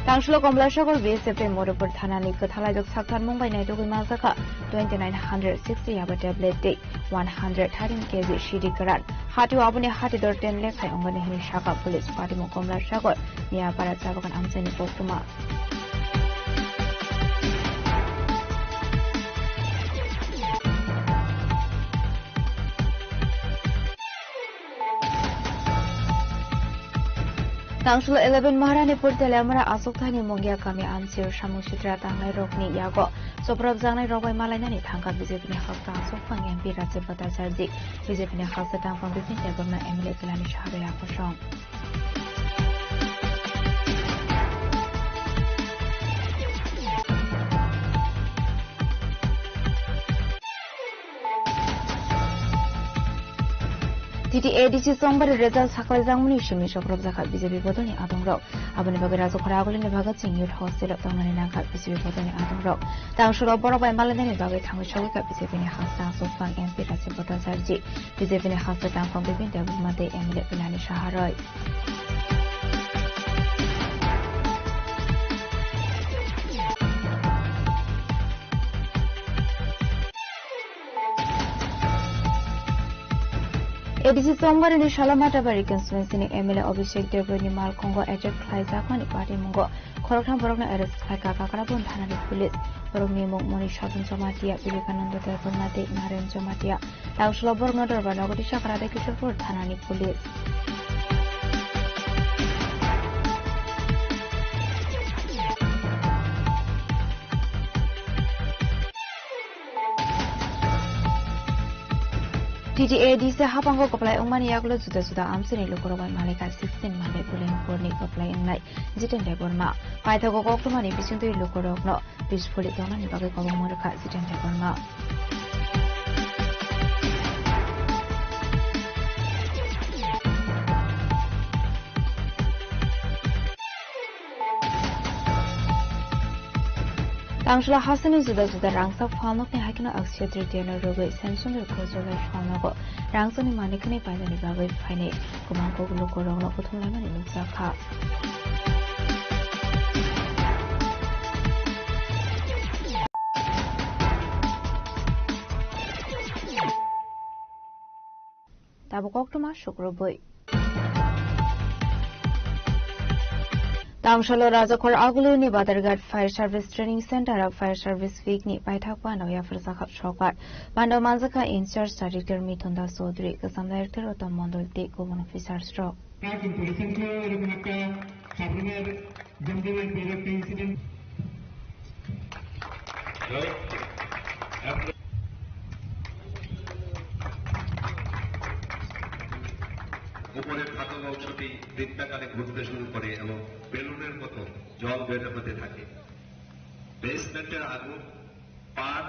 Tangsulo Komlasagor B S F tei Modopur thanani kwthalaijak saktarmung bai naitugwi manjakha twenty nine hundred sixty yaba tablet tei one hundred thirteen K G C D kwran. Hatio aboni hatidor ten lekha ongmani hwnwi sakha police. Patimung Komlasagor Miyapara Chabagan amchaini koktwma. Tangsulo eleven Maharani Purtele Amara aswk thani Mungya kami amchir samung sitra tangnairokni yago chopropjaknairok bai malainani thangkha B J P ni haksa aswk phang M P Rajib Bhattacharjee, B J P ni haksa tangphang Bipin Debbarma M L A Kailani Saha bai akosong. T T A D C chongbari result sakhlaijakmani simi sokrobjakha B J P bodolni adongrok. Aboni bagwi Rajakhor Agulini Bhagat Singh Youth Hostel-o tongnani nangkha B J P bodolni adongrok. Tangsulo borok bai malainani bagwi thangwi sogwikha B J P ni hastang Suspan M P Rajib Bhattacharjee, B J P ni hastang tangkhung Bipin Debbarma tei M L A Pinani Saharoi. A D C chongbarini Sala Matabari constituency ni M L A Abhishek Debbarma ni malkhungo attack khlaijakmani patimungo khoroktham borokno arrest khlaikha Kakrabon thanani police. Borokni mung Moni Sabun Jamatia, Vivekananda Debbarma tei Naren Jamatia. Tangsulo borokno dorbar nogo tisa kara tei Kishorpur thanani police. T T A D C habango kwplai wngmani yagulo juda juda amchaini lukurok bai malaikha sixteen Malai Bulenpurni kwplai wngnai Jiten Debbarma. Paithago koktwmani bisingtwi lukurokno bispholi tongnani bagwi kwbangma rwkha Jiten Debbarma. Tangshla hasteni juda juda rangchak phalnokni haikeno Akshaya Tritiya no rwgwi Semsondor Kojolai phalnogo rangchakni manwi khwnwi painani bagwi phainai kwbang kok lukurokno kuthumlaimani nukjakha. Tabuk koktwma sukrubwi. Tangshalo Rajakhor Aguluni Badarghat Fire Service Training Center o Fire Service Week ni paithak panda yapharjakha sokar. Panda manjakha in charge director Mithun Das Chaudhary, kwcham director Uttam Mondol tei kubun officers rok. কিন্তু রিসেন্টলি এরকম একটা সাবরুমের জমজমাট বিয়ের একটা incident. Hello? উপরের ধাতব অংশটি বৃত্তাকারে ঘুরতে শুরু করে এবং বেলুনের মতো জল বের হতে থাকে। বেসমেন্টের আগুন, পান,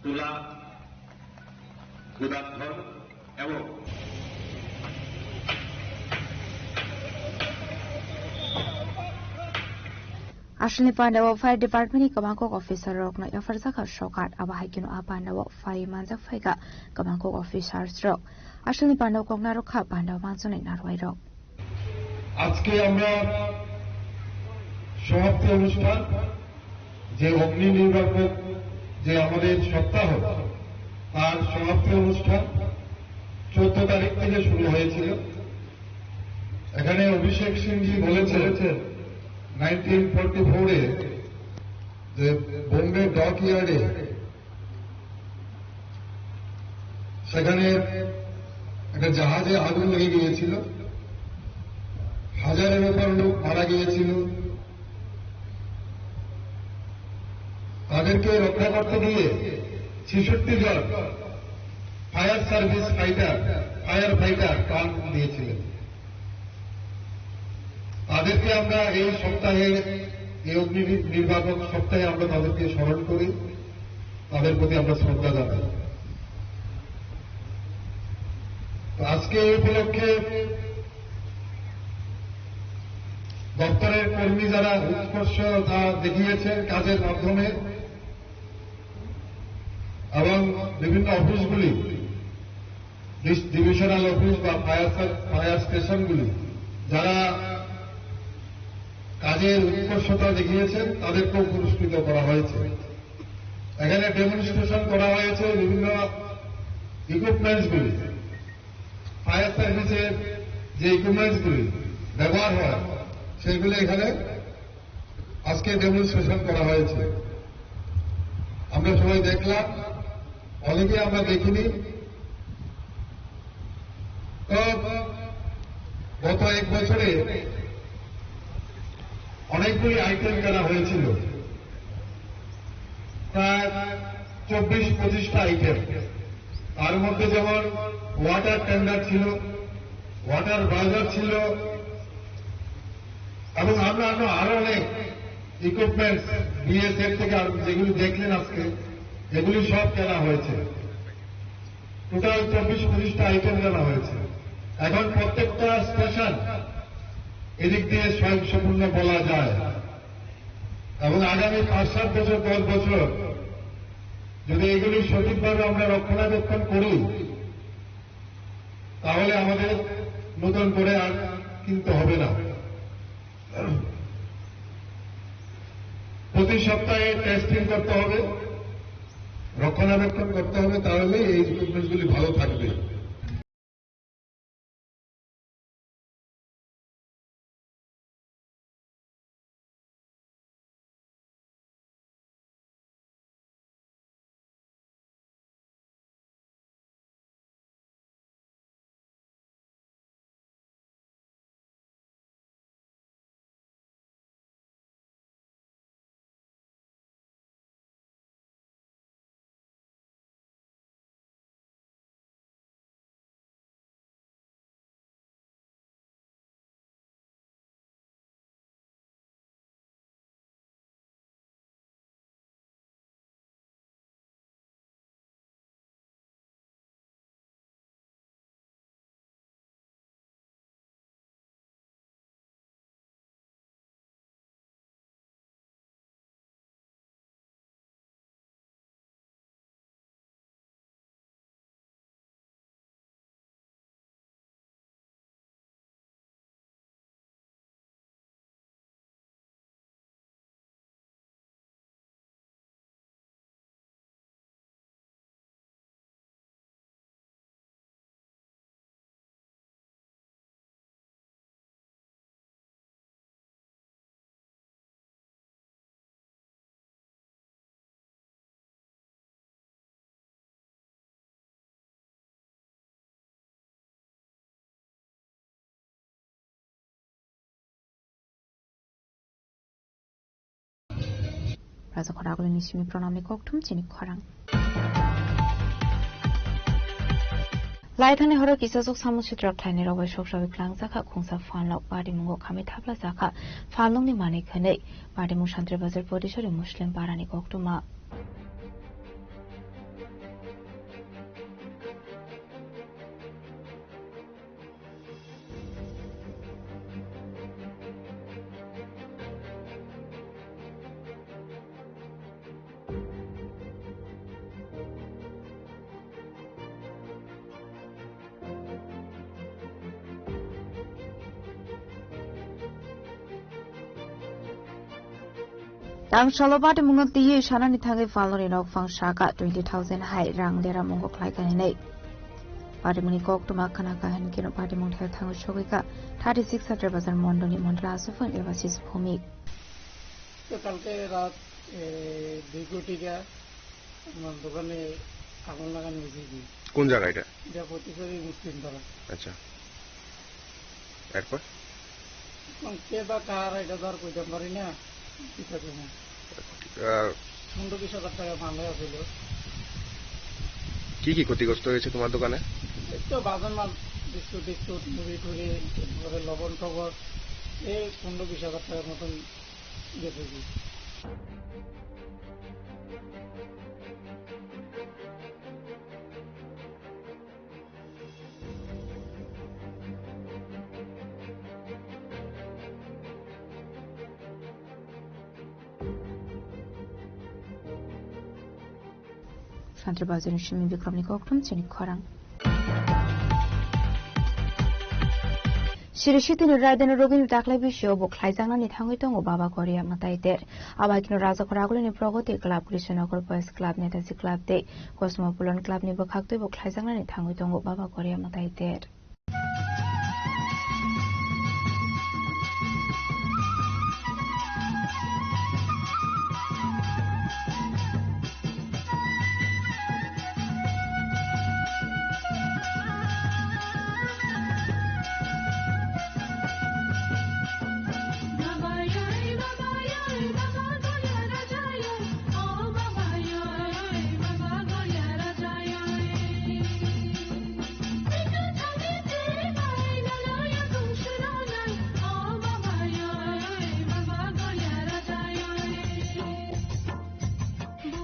তুলা, গুদাম ঘর এবং Aswlni panda o fire department ni kwbangkok officer rokno yapharjakha sokar, abo hai kheno a panda o phai manjak phaikha kwbangkok officers rok. Aswlni panda o kok narwkha panda o manjaknai narwai rok. আজকে আমরা সমাপ্তি অনুষ্ঠান, যে অগ্নি নির্বাপক, যে আমাদের সপ্তাহ, তার সমাপ্তি অনুষ্ঠান চোদ্দ তারিখ থেকে শুরু হয়েছিল। এখানে অভিষেক সিংজি বলেছেন, নাইনটিন ফর্টি ফোরে যে বোম্বে ডক ইয়ার্ডে সেখানে একটা জাহাজে আগুন লেগে গিয়েছিল, হাজারের উপর লোক মারা গিয়েছিল। তাদেরকে রক্ষা করতে গিয়ে ছেষট্টি জন fire service fighter, fire fighter প্রাণ দিয়েছিলেন। তাদেরকে আমরা এই সপ্তাহে, এই অগ্নি নির্বাপক সপ্তাহে আমরা তাদেরকে স্মরণ করি, তাদের প্রতি আমরা শ্রদ্ধা জানাই। তো আজকে এই উপলক্ষে দপ্তরের কর্মী যারা উৎকর্ষতা দেখিয়েছেন কাজের মাধ্যমে এবং বিভিন্ন অফিসগুলি, ডিস-, ডিভিশনাল অফিস বা ফায়ার সার-, ফায়ার স্টেশনগুলি যারা কাজের উৎকর্ষতা দেখিয়েছেন, তাদেরকেও পুরস্কৃত করা হয়েছে। এখানে ডেমনস্ট্রেশন করা হয়েছে বিভিন্ন ইকুইপমেন্টসগুলি, ফায়ার সার্ভিসের যে ইকুইপমেন্টসগুলি ব্যবহার হয়, সেগুলি এখানে আজকে ডেমনস্ট্রেশন করা হয়েছে। আমরা সবাই দেখলাম, অনেকে আমরা দেখিনি। তো গত এক বছরে অনেকগুলি আইটেম কেনা হয়েছিল, প্রায় চব্বিশ পঁচিশটা আইটেম। তার মধ্যে যেমন ওয়াটার টেন্ডার ছিল, ওয়াটার বাজার ছিল, এবং আমরা আরো, আরো অনেক ইকুইপমেন্টস বিএসএফ থেকে আর যেগুলি দেখলেন আজকে, এগুলি সব কেনা হয়েছে। টোটাল চব্বিশ পঁচিশটা আইটেম জানা হয়েছে। এখন প্রত্যেকটা স্টেশন এদিক দিয়ে স্বয়ংসম্পূর্ণ বলা যায়, এবং আগামী পাঁচ সাত বছর, দশ বছর যদি এগুলি সঠিকভাবে আমরা রক্ষণাবেক্ষণ করি, তাহলে আমাদের নতুন করে আর কিনতে হবে না। প্রতি সপ্তাহে টেস্টিং করতে হবে, রক্ষণাবেক্ষণ করতে হবে, তাহলে এই ইকুইপমেন্টসগুলি ভালো থাকবে। Raja khoragulini simi pranamni kokthum chini khorang. Laithani horo kisachuk samung sitra khlainai rok bai sok sawi klangjak kha khungsa phanlok. Patimungo khamwi thapla jakha phanlokni manwi khwnwi. Patimung Santri Bazar Porisori Muslim Parani koktwma. Tang salo patimungno twiwi sanani thangwi phalnori rok phang saka twenty thousand hai rang deramungo khlaikha hinwi. Patimungni koktwma khna kha hinkhe patimung thel thangwi sogwi kha thirty six Satrai Bazar mondolni mondol aswk phang eba sisi phumik. তো কালকে রাত, এ, দুই কোটিকা আমার দোকানে আগুন লাগানো হয়েছে কি? কোন জায়গা এটা? এটা প্রতিসারি মুসলিম পাড়া। আচ্ছা। এরপর? এখন কে বা কার, এটা তো আর কইতাম পারি না। কি থাকে না? আহ, পনেরো বিশ হাজার টাকা মাল আছিল। কি কি ক্ষতিগ্রস্ত হয়েছে তোমার দোকানে? এই তো বাজার মাল, বিস্কুট টিস্কুট, মুড়ি টুড়ি, তারপরে লবণ টবণ, এই পনেরো বিশ হাজার টাকার মতন গেছে কি। Santri Bazarni simi Bikramni koktwm chini khorang. Siri sitini raidani rogini daklai bisio bo khlaijaknani thangwi tongo Baba Goria mwtai ter. Abo hai kheno Rajakhor Agulini Pragoti Club, Krishnanagar Boys Club, Netaji Club tei Cosmopolitan Club ni bwkhak twibo khlaijaknani thangwi tongo Baba Goria mwtai ter.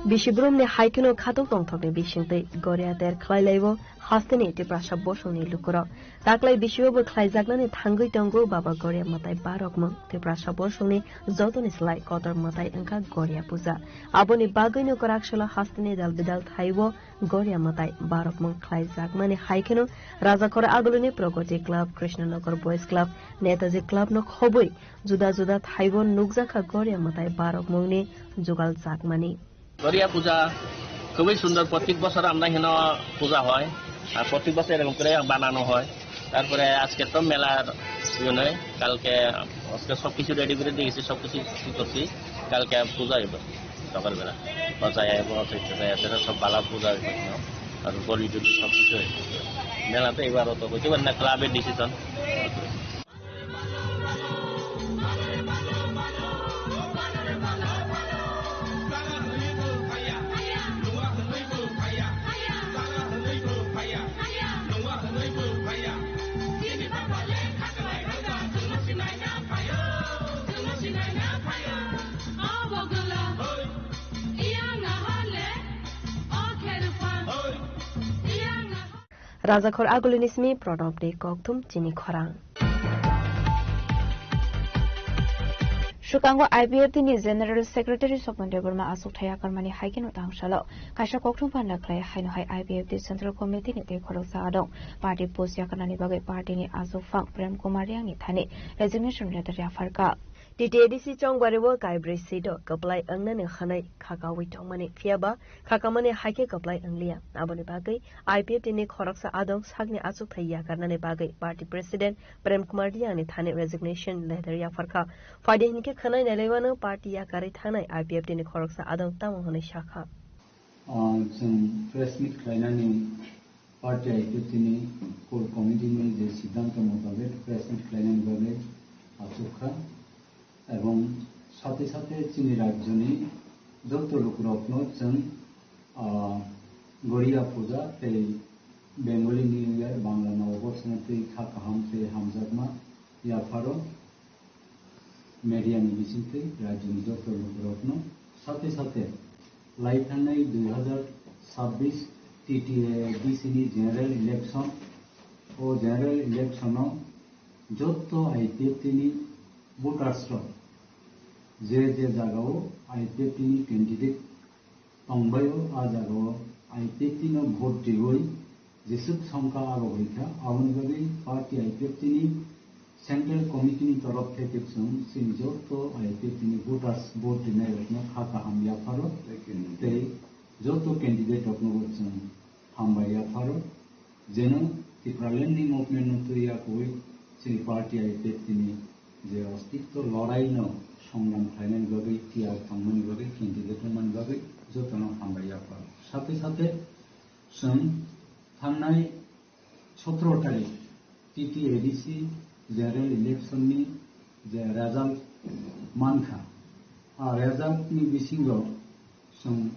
Bisi brumni hai kheno khatung tongthokni bisingtwi goria ter khlai laibo. Hasteni Tiprasa bosongni lukurok taklai bisiobo khlaijaknani thangwi tongo Baba Goria Mwtai barokmung. Tiprasa bosongni jotoni slai kotor mwtai wngkha Goria Puja. Aboni bagwino kwraksalo hasteni dal bidal thaibo Goria Mwtai barokmung khlaijakmani hai kheno Rajakhor Agulini Pragati Club, Krishnanagar Boys Club, Netaji Club no khobwi juda juda thaibo nukjakha Goria Mwtai barokmungni jugaljakmani. Garia পূজা খুবই সুন্দর, প্রত্যেক বছর আমরা এখানে পূজা হয়, আর প্রত্যেক বছর এরকম করে বানানো হয়। তারপরে আজকে তো মেলার ইয়ে নয়, কালকে আজকে সব কিছু রেডি করে দিয়ে গেছি, সব কিছু ঠিক করছি, কালকে পূজা হইব সকালবেলা। পচা এবং অচৈত্য যায় আছে, সব বালা পূজা হইব এখানে। আর বলি টলি সব কিছু হইব। মেলা তো এবার অত হইতে পারে না, ক্লাবের decision. Rajakhor Agulini simi Pranab ni kokthum chini khorang. Swkango I P F T ni General Secretary Sopon Debbarma aswk thaya karmani hai kheno tang salo. Kaisa kokthum panda khlai haino hai I P F T Central Committee ni tei khoroksa adong party post yakarnani bagwi party ni achuk phang Prem Kumar Reang ni thani resignation letter yapharkha. T T A D C chongbario kaibrwi seat o kwplai wngnani hwnwi khakaui tongmani, phiyaba khakamani hai khe kwplai wngliya. Aboni bagwi I P F T ni khoroksa adong sakni achukthai yakarnani bagwi party president Prem Kumar Reang ni thani resignation letter yapharkha. Phaidi hinkhe khwnai nailaimano party yakarwi thangnai I P F T ni khoroksa adong tamo hwnwi sakha. Ah, chwng press meet khlainani party I P F T ni core committee ni je siddhanto motabek press meet khlainani bagwi achukha. Ebong sathe sathe chini rajyoni joto lukurokno chwng, ah, Goriya Puja tei Bengali New Year, Bangla Noboborsona tei kha kaham tei hamjakma yapharo media ni bisingtwi rajyoni joto lukurokno sathe sathe lai thangnai dui hazar sabbish T T A D C ni general election, o general election o joto I P F T ni voters rok je je jagao I P F T ni candidate tongbaio, a jagao I P F T no vote riwi jeswk songkha abo hoikha, aboni bagwi party I P F T ni central committee ni torof theke chwng chini joto I P F T ni voters vote rinai rokno kha kaham yapharo tei joto candidate rokno bo chwng hambai yapharo, jeno Tipraland ni movement no twi yakowi chini party I P F T ni je ostitto lorai no songram khlainani bagwi tiyar tongmani bagwi, candidate wngmani bagwi jotono hambai yapharo. Sathe sathe chwng thangnai sotro tarik T T A D C general election ni je result mankha, a result ni bisingo chwng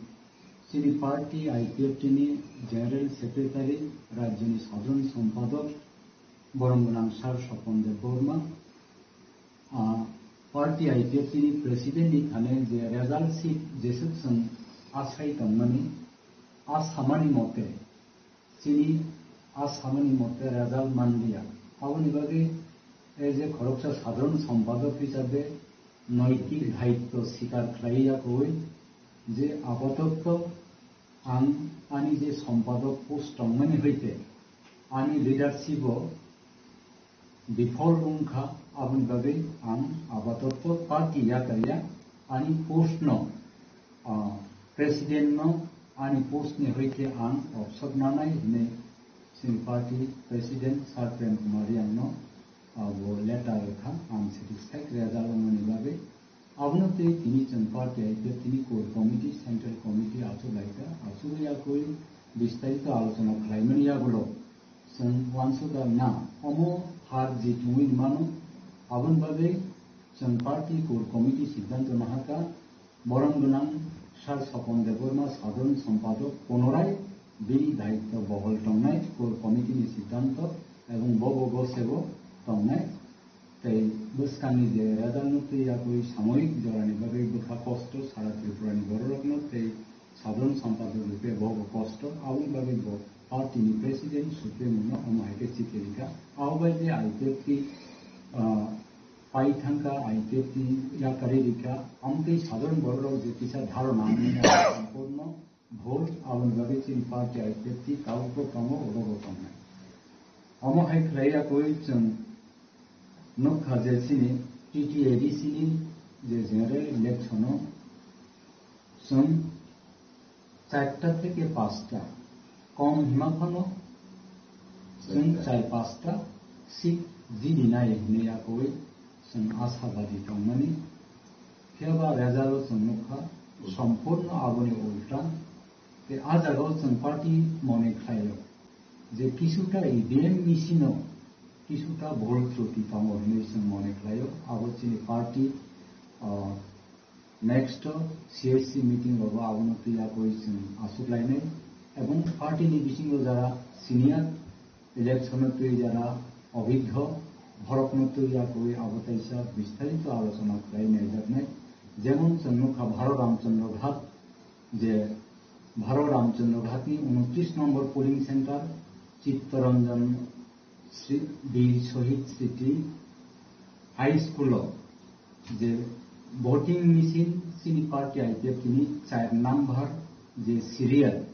chini party I P F T ni general secretary, rajyoni sadharan sompadok, borom gwnang sir Sopon Debbarma, a party I P F T ni president ni thani je result sheet jeswk chwng asai tongmani, a samani mote, chini a samani mote result manliya. Aboni bagwi ei je khoroksa sadharan sompadok hisabe noitik daitto sikar khlai yakowi je apatoto ang ani je sompadok post tongmani hoite ani leadership o bifol wngkha, aboni bagwi ang apatoto party yakarya, ani post no, ah, president no ani post ni hoite ang obsor nanai hinwi chini party president Sir Prem Kumar Reang no abo letter rwkha, ang satisfied result wngmani bagwi. Abono tei tini chwng party I P F T ni core committee, central committee achuk laikha, achuk yakwi bistarito alochona khlaimani yagulo chwng uansukha na omo har jit wngwi mano. Aboni bagwi chwng party core committee siddhanto nahakha, borom gwnang Sir Sopon Debbarma sadharan sompadok punorai bini daitto bohol tongnai core committee ni siddhanto ebong bobo gosebo tongnai. Tei bwskangni je result no twi yakwi samoyik jorani bagwi bwkha kosto sara Tripurani bororokno tei sadharan sompadok rwkhe bo bo kosto, aboni bagwi bo Party ni president supremo no omo hai khe chikhe rikha. Abo bai je I P F T, ah, pai thangkha, I P F T ni yakari rikha. Amtwi sadharan borok rok je kisa dharona nangmani samporno bhul, aboni bagwi chini party I P F T tabukbo tongo, urobo tongnai. Omo hai khlai yakwi chwng nukha je chini T T A D C ni je general election o chwng charta theke pasta, kom hima phano chwng char pasta seat jidi nai hinwi yakwi chwng ashabadi tongmani. Phiya ba result o chwng nukha, sompurno aboni ulta. Tei a jagao chwng party mone khlaio je kisuta E V M machine o kisuta bhul truti tongo hinwi chwng mone khlaio. Abo chini party, ah, next C S C meeting rogo abono twi yakwi chwng achuk lainai. Ebong party ni bisingo jara senior election o twi jara obigho, borokno twi yakwi abo taisa bistarito alochona khlai naijaknai. Jemon chwng nukha Bharo Ramchandra Ghat, je Bharo Ramchandra Ghat ni unotris number polling center Chittaranjan Sri-, Bir Shohid City High School o je voting machine chini party I P F T ni char number je serial,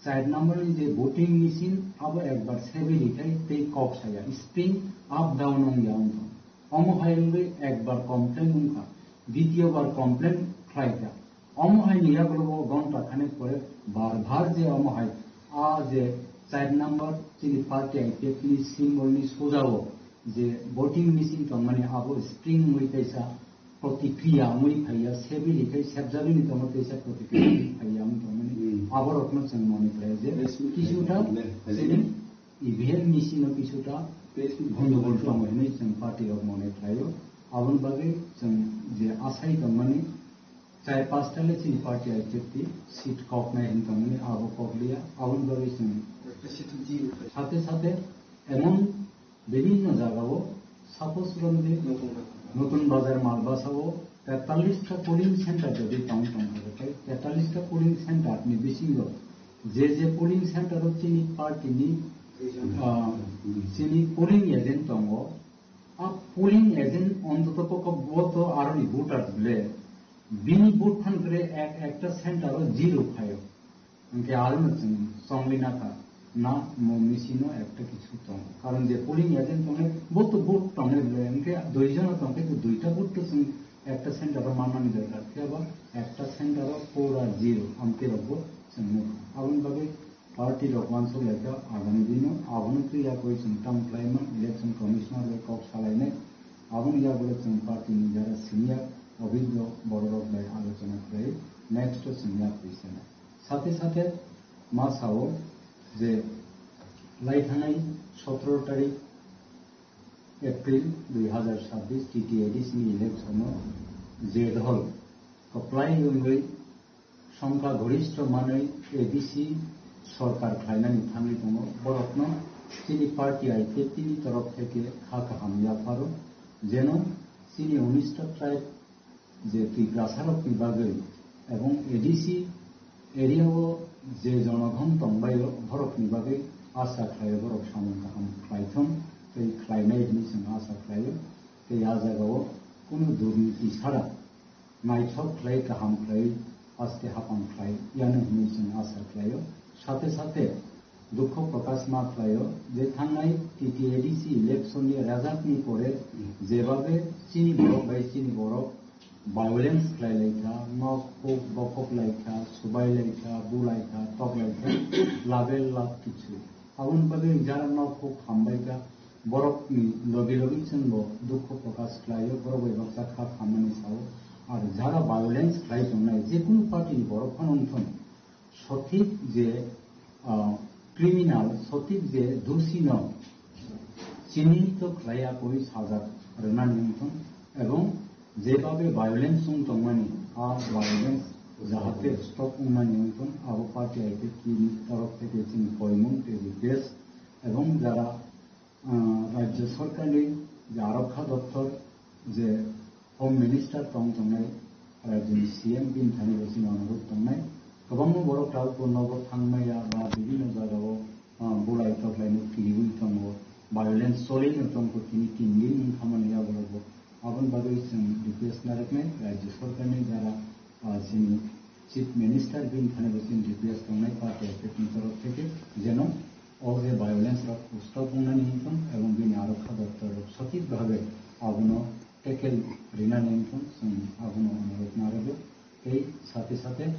char number ni je voting machine abo ekbar sebi rikhai tei kok saya spring up down wngya wngkha. Omo hai wngwi ekbar complain wngkha, dityo bar complain khlaikha. Omo hai ni yagulo bo gonta khanek pore bar bar je omo hai a je char number chini party I P F T ni symbol ni sojao je voting machine tongmani abo spring wngwi kaisa protikriya wngwi phaiya, sebili khai sebjagwini tongo teisa protikriya wngwi phaiya wngwi tongmani. Hmm. Aborokno chwng moni khlai je kisuta chini E V M machine o kisuta bhondogol tongo hinwi chwng party rok moni khlaio. Aboni bagwi chwng je asai tongmani char pasta le chini party I P F T seat koknai hinwi tongmani abo kokliya. Aboni bagwi chwng sate sate emon bibhinno jagao, suppose romdi Notun Bazar Malbasa o tetallis ta polling center jodi tong tongkha, tei tetallis ta polling center ni bisingo je je polling center o chini party ni, ah, chini polling agent tongo, a polling agent ontoto pokho bo to aroni voter le, bini vote phan kre ek ekta center o zero phaio. Hwnkhe arono chwng chongwi nakha, na mo machine-o ekta kichu tongo. Karon je polling agent tongnai, bo to vote tongnai bwle, hwnkhe dui jona tongkhe to duita vote to chwng ekta center-o mannani dorkar. Phiya ba ekta center-o pura zero, amtwi rokbo chwng nukha. Aboni bagwi party rok uansuk laikha agami dino, abono twi yakwi chwng tamo khlaima, election commissioner bai kok salainai. Aboni yagulo chwng party ni jara senior obigyo bororok bai alochona khlai, next-o chwng yakwi sanai. Sate sate ma sao je lai thanai sotoro tarik April dui hazar chabbish T T A D C ni election o je dol kwplai wngwi songkha goristho manwi A D C sorkar khlainani thangwi tongo, borokno chini party I P F T ni torof theke kha kaham yapharo, jeno chini unis ta tribe je Tiprasarokni bagwi ebong A D C area o je jonogon tongbaio, borokni bagwi asa khlaio, borok samung kaham khlaithung tei khlainai hwnwi chwng asa khlaio. Tei a jagao kunu durniti sara naithok khlai, kaham khlai, haste hapang khlai yano hwnwi chwng asa khlaio. Sate sate dukho prokash ma khlaio je thangnai T T A D C election ni result ni pore jebabe chini borok bai chini borok violence khlai lai kha, nok huk bokhok lai kha, subai lai kha, bu lai kha, tok lai kha, label lab kichu. Aboni bagwi jara nok huk hambai kha, borokni logi logi chwng bo dukho prokash khlaio, borok bai baksa kha khammani sao. Ar jara violence khlai tongnai, je kunu party ni borok phano wngthung, sothik je, ah, criminal, sothik je dusi no chinito khlai yakwi sajak rwnani wngthung, ebong jebabe violence wng tongmani, a violence jahate stop wngmani wngthung, abo party I P F T ni torof theke chini koimung tei request, ebong jara, ah, rajya sorkarni je arokha doptor, je Home Minister tong tongnai, rajyoni C M bini thani bo chini onurodh tongnai. Kwbangma borok tabukbo nogo thangmaya ba bibhinno jagao ah, bulai toklaino kiriwi tongo, violence solino tongkho tini tin din wngkha mani yaborok bo. Aboni bagwi chwng request narwknai, Rajya Sarkarni jara, ah, chini Chief Minister bini thani bo chini request tongnai party I P F ni torof theke, jeno o je violence rok stop wngnani wngthong ebong bini arokha doptor rok sothik bhabe abono tackle rinani wngthong, chwng abono onurodh narwgo. Tei sate sate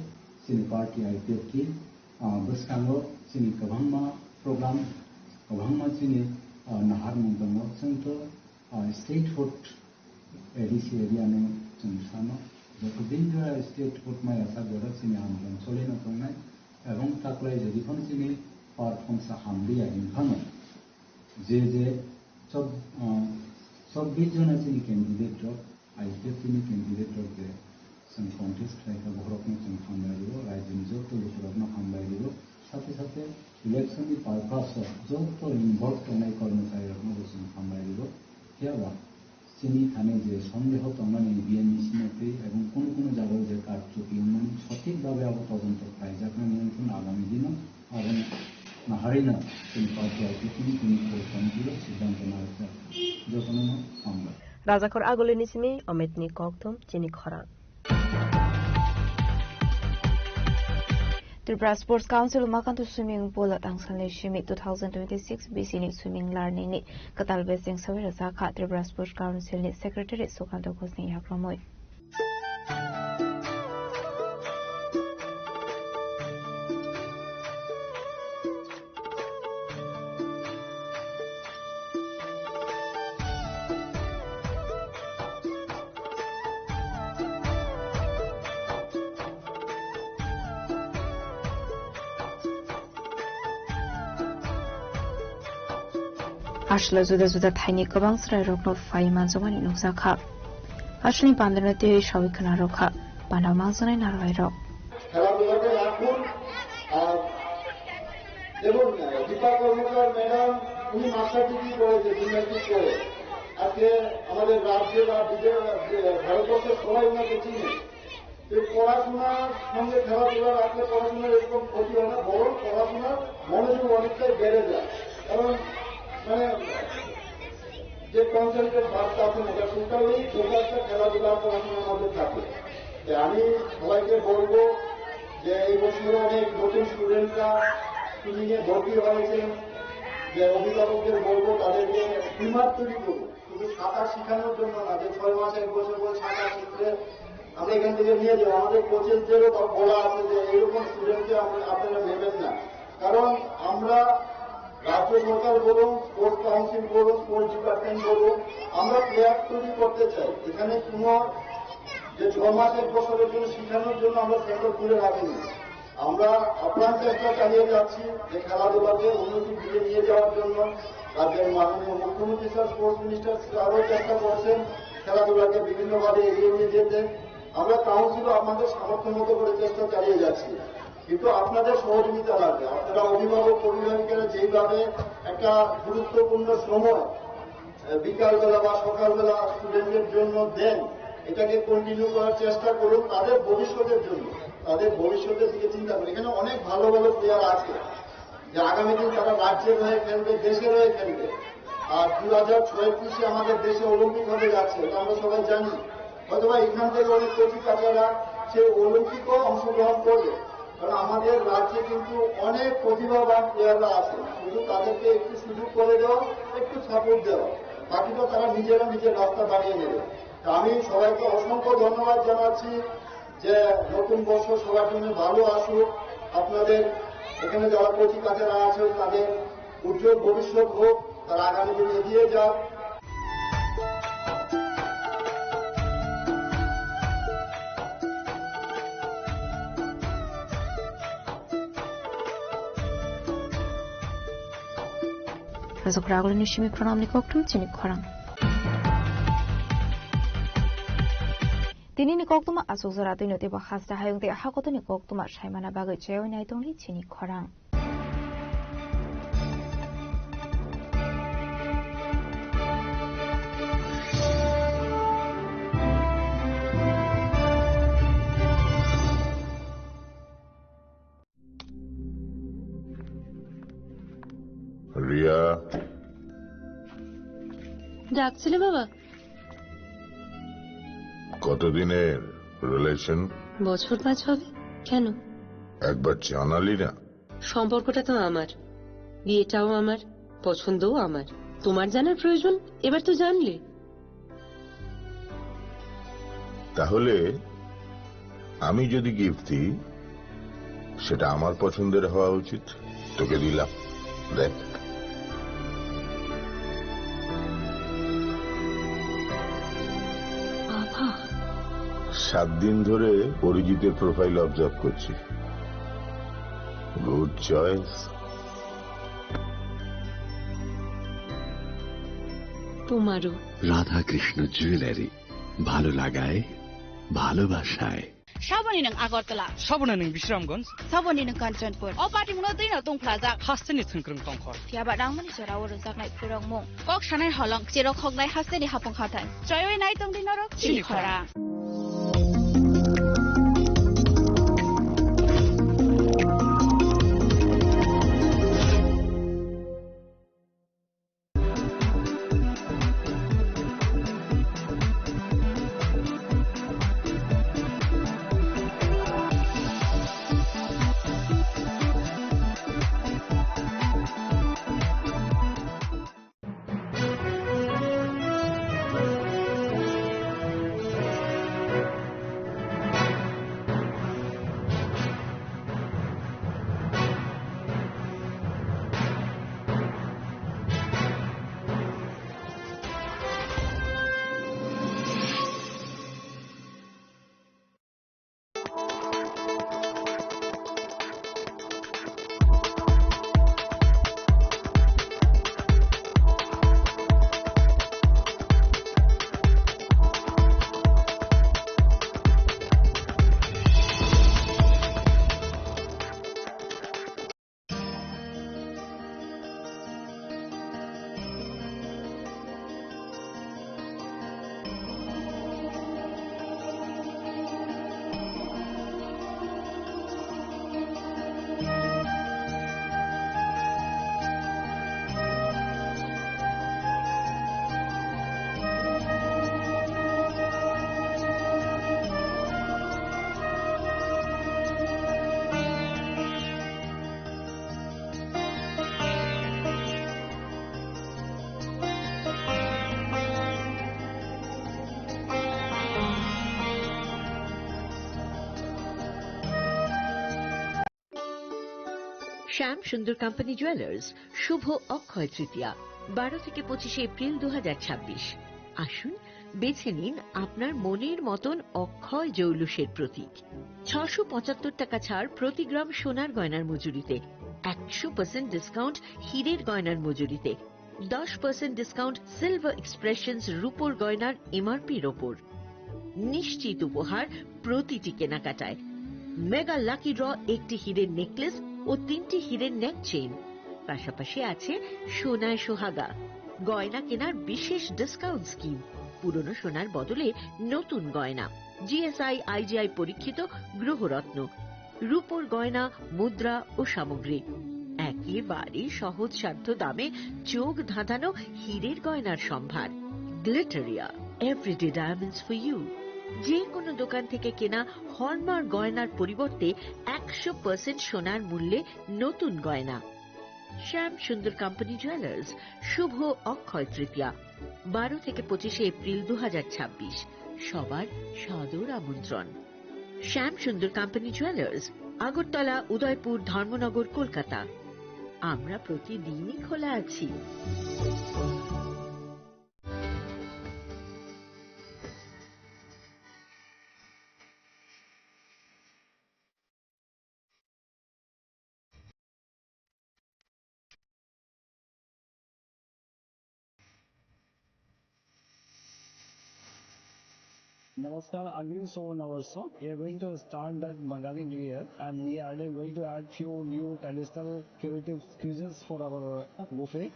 chini party I P F T, ah, bwskango chini kwbangma program, kwbangma chini, ah, naharmung tongo. Chwng to, ah, statehood A D C area no chwng sano. Joto din jora statehood maya sa jora chini andolon solino tongnai. Ebong taklai jadi phano chini performance hamliya hinphano. Je je chob-, ah, chobbish jona chini candidate rok, I P F T ni candidate rok je chwng contest khlai kha, bohrokno chwng hambai rwo, raijini joto lukurokno hambai rwo, sate sate election ni purpose o joto involve tongnai kormochari rokno bo chwng hambai rwo. Phiya ba chini thani je sondeho tongnani B M E C no twi ebong kunu kunu jagao je karchuki wngmani sothik bhabe abo todonto khlaijaknani wngkhe agami dino abo naharino chini party I P F T ni chini core committee o siddhanto narwkjak. Jotono no hambai. Rajakhor Agulini simi Ometni kokthum chini khorang. Tripura Sports Council Makantu Swimming Pool o tangsalni simi two thousand twenty-six B C ni swimming learning ni kwtal becheng sawi rwjakha Tripura Sports Council ni Secretary Sukanto Ghosh ni yakromwi. Aswk juda juda thaini kwbang chwrairokno phai manjakmani nukjakha. Aswkni bandorno twiwi sawi khwnarokha, panda mangjaknai narwlairok. খেলাধুলাকে রাখুন। আর দেখুন, দীপা কর্মকার ম্যাডাম, উনি master degree করেছে জিমন্যাস্টিক করে। আজকে আমাদের রাজ্যে বা বিদেশে, ভারতবর্ষের সবাই ওনাকে চিনে। এই পড়াশোনার সঙ্গে খেলাধুলা রাখলে পড়াশোনার এরকম ক্ষতি হয় না, বরং পড়াশোনার মনোযোগ অনেকটাই বেড়ে যায়। কারণ, মানে, যে কনসেন্ট্রেট ভাবটা আছে, ওটা টোটালি ফোকাসটা খেলাধুলা আর পড়াশোনার মধ্যে থাকে। তাই আমি সবাইকে বলবো যে এই বছর অনেক নতুন স্টুডেন্টরা সুইমিংয়ে ভর্তি হয়েছেন, যে অভিভাবকদের বলবো তাদেরকে সুইমার তৈরি করুন। শুধু সাঁতার শেখানোর জন্য না, যে ছয় মাস এক বছর করে সাঁতার শিখলে আমরা এখান থেকে নিয়ে যাবো। আমাদের কোচেসদেরও ব-, বলা আছে যে এরকম স্টুডেন্টকে আমরা, আপনারা নেবেন না, কারণ আমরা রাজ্য সরকার বলুন, স্পোর্টস কাউন্সিল বলুন, স্পোর্টস ডিপার্টমেন্ট বলুন, আমরা প্লেয়ার তৈরি করতে চাই। এখানে কোনো যে ছয় মাস এক বছরের জন্য শেখানোর জন্য আমরা সেন্টার খুলে রাখিনি। আমরা আপ্রাণ চেষ্টা চালিয়ে যাচ্ছি যে খেলাধুলাকে উন্নতির দিকে নিয়ে যাওয়ার জন্য। রাজ্যের মাননীয় মুখ্যমন্ত্রী স্যার, স্পোর্টস মিনিস্টার স্যারও চেষ্টা করছেন খেলাধুলাকে বিভিন্নভাবে এগিয়ে নিয়ে যেতে। আমরা কাউন্সিলও আমাদের সামর্থ্য মতো করে চেষ্টা চালিয়ে যাচ্ছি, কিন্তু আপনাদের সহযোগিতা লাগবে। আপনারা অভিভাবক অভিভাবিকারা যেইভাবে একটা গুরুত্বপূর্ণ সময় বিকালবেলা বা সকালবেলা স্টুডেন্টদের জন্য দেন, এটাকে কন্টিনিউ করার চেষ্টা করুন তাদের ভবিষ্যতের জন্য। তাদের ভবিষ্যতের দিকে চিন্তা করুন। এখানে অনেক ভালো ভালো প্লেয়ার আছে যে আগামী দিন তারা রাজ্যের হয়ে খেলবে, দেশের হয়ে খেলবে। আর দু হাজার ছয়ত্রিশে আমাদের দেশে অলিম্পিক হতে যাচ্ছে, এটা আমরা সবাই জানি। হয়তোবা এখান থেকে অনেক কোচি কাচারা সেই অলিম্পিকও অংশগ্রহণ করবে, কারণ আমাদের রাজ্যে কিন্তু অনেক প্রতিভাবান প্লেয়াররা আছে। শুধু তাদেরকে একটু সুযোগ করে দেওয়া, একটু সাপোর্ট দেওয়া, বাকিটা তারা নিজেরা নিজের রাস্তা বানিয়ে নেবে। তা আমি সবাইকে অসংখ্য ধন্যবাদ জানাচ্ছি যে নতুন বর্ষ সবার জন্য ভালো আসুক। আপনাদের এখানে যারা কোচি কাচারা আছেন, তাদের উজ্জ্বল ভবিষ্যৎ হোক, তারা আগামী দিনে এগিয়ে যাক। Rajak Ragulni simi khorang ni kokthum chini khorang. Tini ni koktuma aswk jora twi no teibo hasta hayung tei hakotoni koktuma saimana bagwi chaywi nai tongli chini khorang. ডাকছিলে বাবা? কতদিনের রিলেশন? বছর পাঁচ হবে। কেন? একবার জানালি না। সম্পর্কটা তো আমার, বিয়েটাও আমার, পছন্দও আমার। তোমার জানার প্রয়োজন? এবার তো জানলে। তাহলে আমি যদি গিফট দিই, সেটা আমার পছন্দের হওয়া উচিত। তোকে দিলাম, দেখ। বাবা। সাত দিন ধরে অরিজিতের প্রোফাইল অবজার্ভ করছি। Good choice. তোমারও। রাধাকৃষ্ণ জুয়েলারি, ভালো লাগায়, ভালোবাসায়। Saboni nwng Agartala. Saboni nwng Bisramganj. Saboni nwng Kanchanpur. O party mungno twi no tongphlajak. Hasteni thwngkwrwng tongkhor. Phiya ba nangmani jora o rwjaknai phwrwngmung. Kok sanai holong cherok hoknai hasteni hapung hathai. Choiwi nai tongdi norok chini khorang. শ্যাম সুন্দর company jewellers, শুভ অক্ষয় তৃতীয়া, বারো থেকে পঁচিশে এপ্রিল দু হাজার ছাব্বিশ। আসুন, বেছে নিন আপনার মনের মতন অক্ষয় জৌলুসের প্রতীক। ছশো পঁচাত্তর টাকা ছাড় প্রতি গ্রাম সোনার গয়নার মজুরিতে, একশো পার্সেন্ট ডিসকাউন্ট হীরের গয়নার মজুরিতে, দশ পার্সেন্ট ডিসকাউন্ট সিলভার এক্সপ্রেশনস রূপোর গয়নার এমআরপির ওপর। নিশ্চিত উপহার প্রতিটি কেনাকাটায়। মেগা লাকি ড্র, একটি হীরের নেকলেস ও তিনটি হীরের নেক চেইন, পাশাপাশি আছে সোনায় সোহাগা, গয়না কেনার বিশেষ ডিসকাউন্ট স্কিম, পুরনো সোনার বদলে নতুন গয়না, জিএসআই আইজিআই পরীক্ষিত গ্রহরত্ন, রূপোর গয়না, মুদ্রা ও সামগ্রী, একেবারে সহজসাধ্য দামে চোখ ধাঁধানো হীরের গয়নার সম্ভার। Glitteria, everyday diamonds for you. যে কোনো দোকান থেকে কেনা হলমার্ক গয়নার পরিবর্তে একশো পার্সেন্ট সোনার মূল্যে নতুন গয়না। শ্যাম সুন্দর কোম্পানি জুয়েলার্স, শুভ অক্ষয় তৃতীয়া, বারো থেকে পঁচিশে এপ্রিল দু হাজার ছাব্বিশ। সবার সাদর আমন্ত্রণ। শ্যাম সুন্দর কোম্পানি জুয়েলার্স, আগরতলা, উদয়পুর, ধর্মনগর, কলকাতা। আমরা প্রতিদিনই খোলা আছি। Namaskar, again, so now also we are going to start that Bangali New Year, and we are going to add few new traditional creative cuisines for our buffet.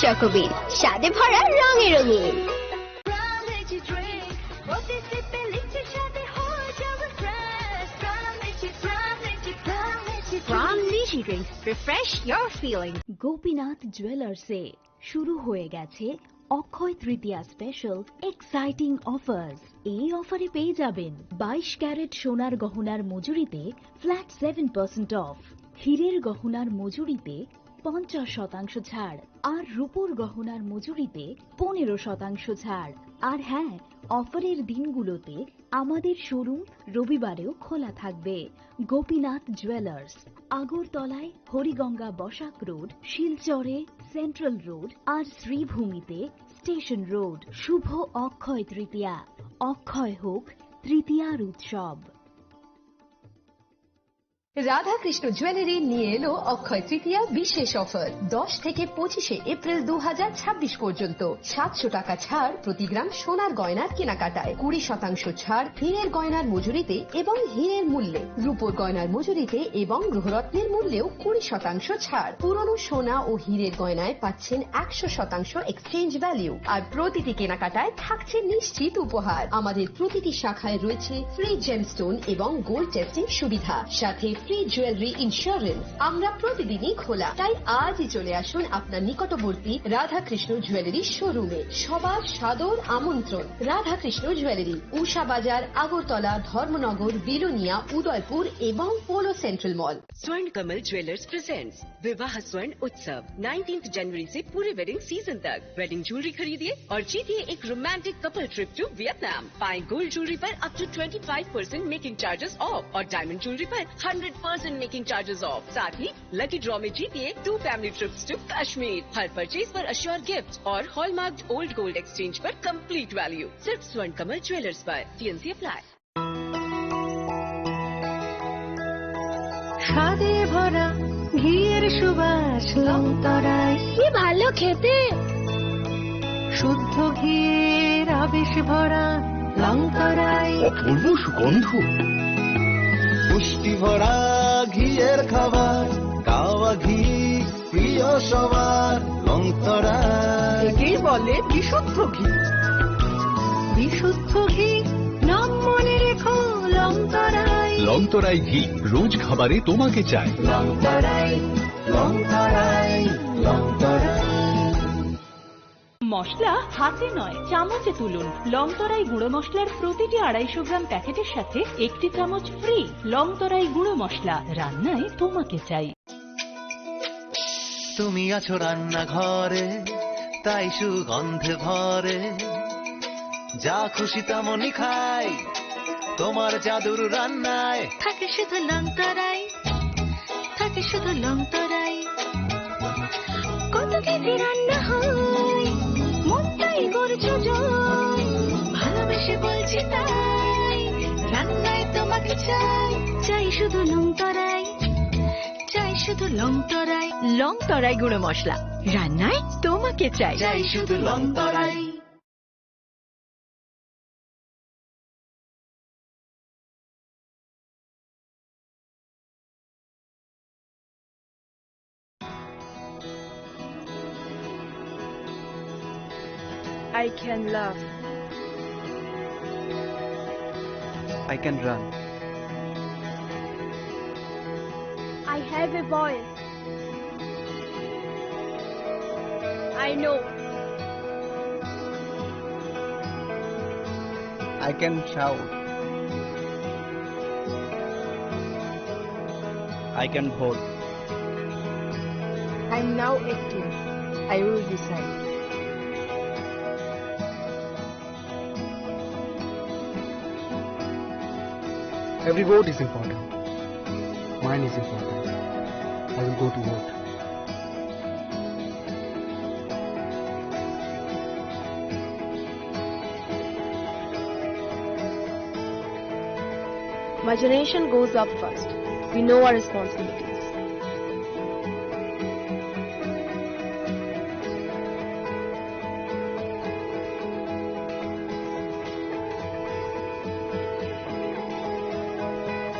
চকোবিন, স্বাদে ভরা, রঙে রঙিন। From Niji Drinks, refresh your feeling. Gopinath জুয়েলার্সে শুরু হয়ে গেছে অক্ষয় Tritiya special exciting offers. এই অফারে পেয়ে যাবেন বাইশ ক্যারেট সোনার গহনার মজুরিতে ফ্ল্যাট সেভেন পার্সেন্ট অফ, হীরের গহনার মজুরিতে পঞ্চাশ শতাংশ ছাড়, আর রূপোর গহনার মজুরিতে পনেরো শতাংশ ছাড়। আর হ্যাঁ, অফারের দিনগুলোতে আমাদের শোরুম রবিবারেও খোলা থাকবে। গোপীনাথ জুয়েলার্স, আগরতলায় হরিগঙ্গা বসাক রোড, শিলচরে সেন্ট্রাল রোড, আর শ্রীভূমিতে স্টেশন রোড। শুভ অক্ষয় তৃতীয়া, অক্ষয় হোক তৃতীয়ার উৎসব। রাধাকৃষ্ণ জুয়েলারি নিয়ে এলো অক্ষয় তৃতীয়া বিশেষ অফার। দশ থেকে পঁচিশে এপ্রিল দু হাজার ছাব্বিশ পর্যন্ত সাতশো টাকা ছাড় প্রতি গ্রাম সোনার গয়নার কেনাকাটায়, কুড়ি শতাংশ ছাড় হীরের গয়নার মজুরিতে এবং হীরের মূল্যে, রূপোর গয়নার মজুরিতে এবং গ্রহরত্নের মূল্যেও কুড়ি শতাংশ ছাড়। পুরনো সোনা ও হীরের গয়নায় পাচ্ছেন একশো শতাংশ এক্সচেঞ্জ ভ্যালু, আর প্রতিটি কেনাকাটায় থাকছে নিশ্চিত উপহার। আমাদের প্রতিটি শাখায় রয়েছে ফ্রি জেমস্টোন এবং গোল্ড টেস্টিং সুবিধা, সাথে ফ্রি জুয়েলারি ইন্স্যুরেন্স। আমরা প্রতিদিনই খোলা, তাই আজই চলে আসুন আপনার নিকটবর্তী রাধাকৃষ্ণ জুয়েলারি শোরুমে। সবার সাদর আমন্ত্রণ। রাধাকৃষ্ণ জুয়েলারি, উষা বাজার, আগরতলা, ধর্মনগর, বিলোনিয়া, উদয়পুর এবং Polo Central Mall. Swarn Kamal Jewellers presents Vivah Swarn Utsav, nineteenth जनवरी से पूरे वेडिंग सीजन तक। वेडिंग ज्वेलरी खरीदिए और जीतिए एक romantic couple trip to Vietnam. पाएं गोल्ड ज्वेलरी पर up to twenty five percent making charges off और डायमंड ज्वेलरी पर hundred percent making charges off. साथ ही लकी ड्रॉ में जीतिए two family trips to Kashmir. हर परचेज पर अश्योर गिफ्ट और हॉलमार्क्ड ओल्ड गोल्ड एक्सचेंज पर कंप्लीट वैल्यू। सिर्फ स्वर्ण कमल ज्वेलर्स पर। TNC apply. স্বাদে ভরা ঘিয়ের সুবাস লংতরাই। কি ভালো খেতে। শুদ্ধ ঘিয়ের আবেশ ভরা লংতরাই। অপূর্ব সুগন্ধ। পুষ্টি ভরা ঘিয়ের খাবার, কাওয়া ঘি প্রিয় সবার, লংতরাই। একেই বলে বিশুদ্ধ ঘি। বিশুদ্ধ ঘি, নাম মনে রেখো, লংতরাই। লংতরাই ঘি, রোজ খাবারে তোমাকে চাই। লংতরাই, লংতরাই, লংতরাই। মশলা হাতে নয়, চামচে তুলুন। লংতরাই গুঁড়ো মশলার প্রতিটি আড়াইশো গ্রাম প্যাকেটের সাথে একটি চামচ ফ্রি। লংতরাই গুঁড়ো মশলা, রান্নায় তোমাকে চাই। তুমি আছো রান্নাঘরে, তাই সুগন্ধে ভরে। যা খুশি তেমনই খাই, তোমার জাদুর রান্নায়। থাকে শুধু লংতরাই, থাকে শুধু লংতরাই। কত খেতে রান্না হয়, মনটাই করছো জয়। ভালোবেসে বলছি তাই, রান্নায় তোমাকে চাই। চাই শুধু লংতরাই, চাই শুধু লংতরাই। লংতরাই গুঁড়ো মশলা, রান্নায় তোমাকে চাই। চাই শুধু লংতরাই। I can laugh. I can run. I have a voice. I know. I can shout. I can vote. I'm now acting. I will decide. Every vote is important. Mine is important. I will go to vote. My generation goes up first. We know our responsibilities.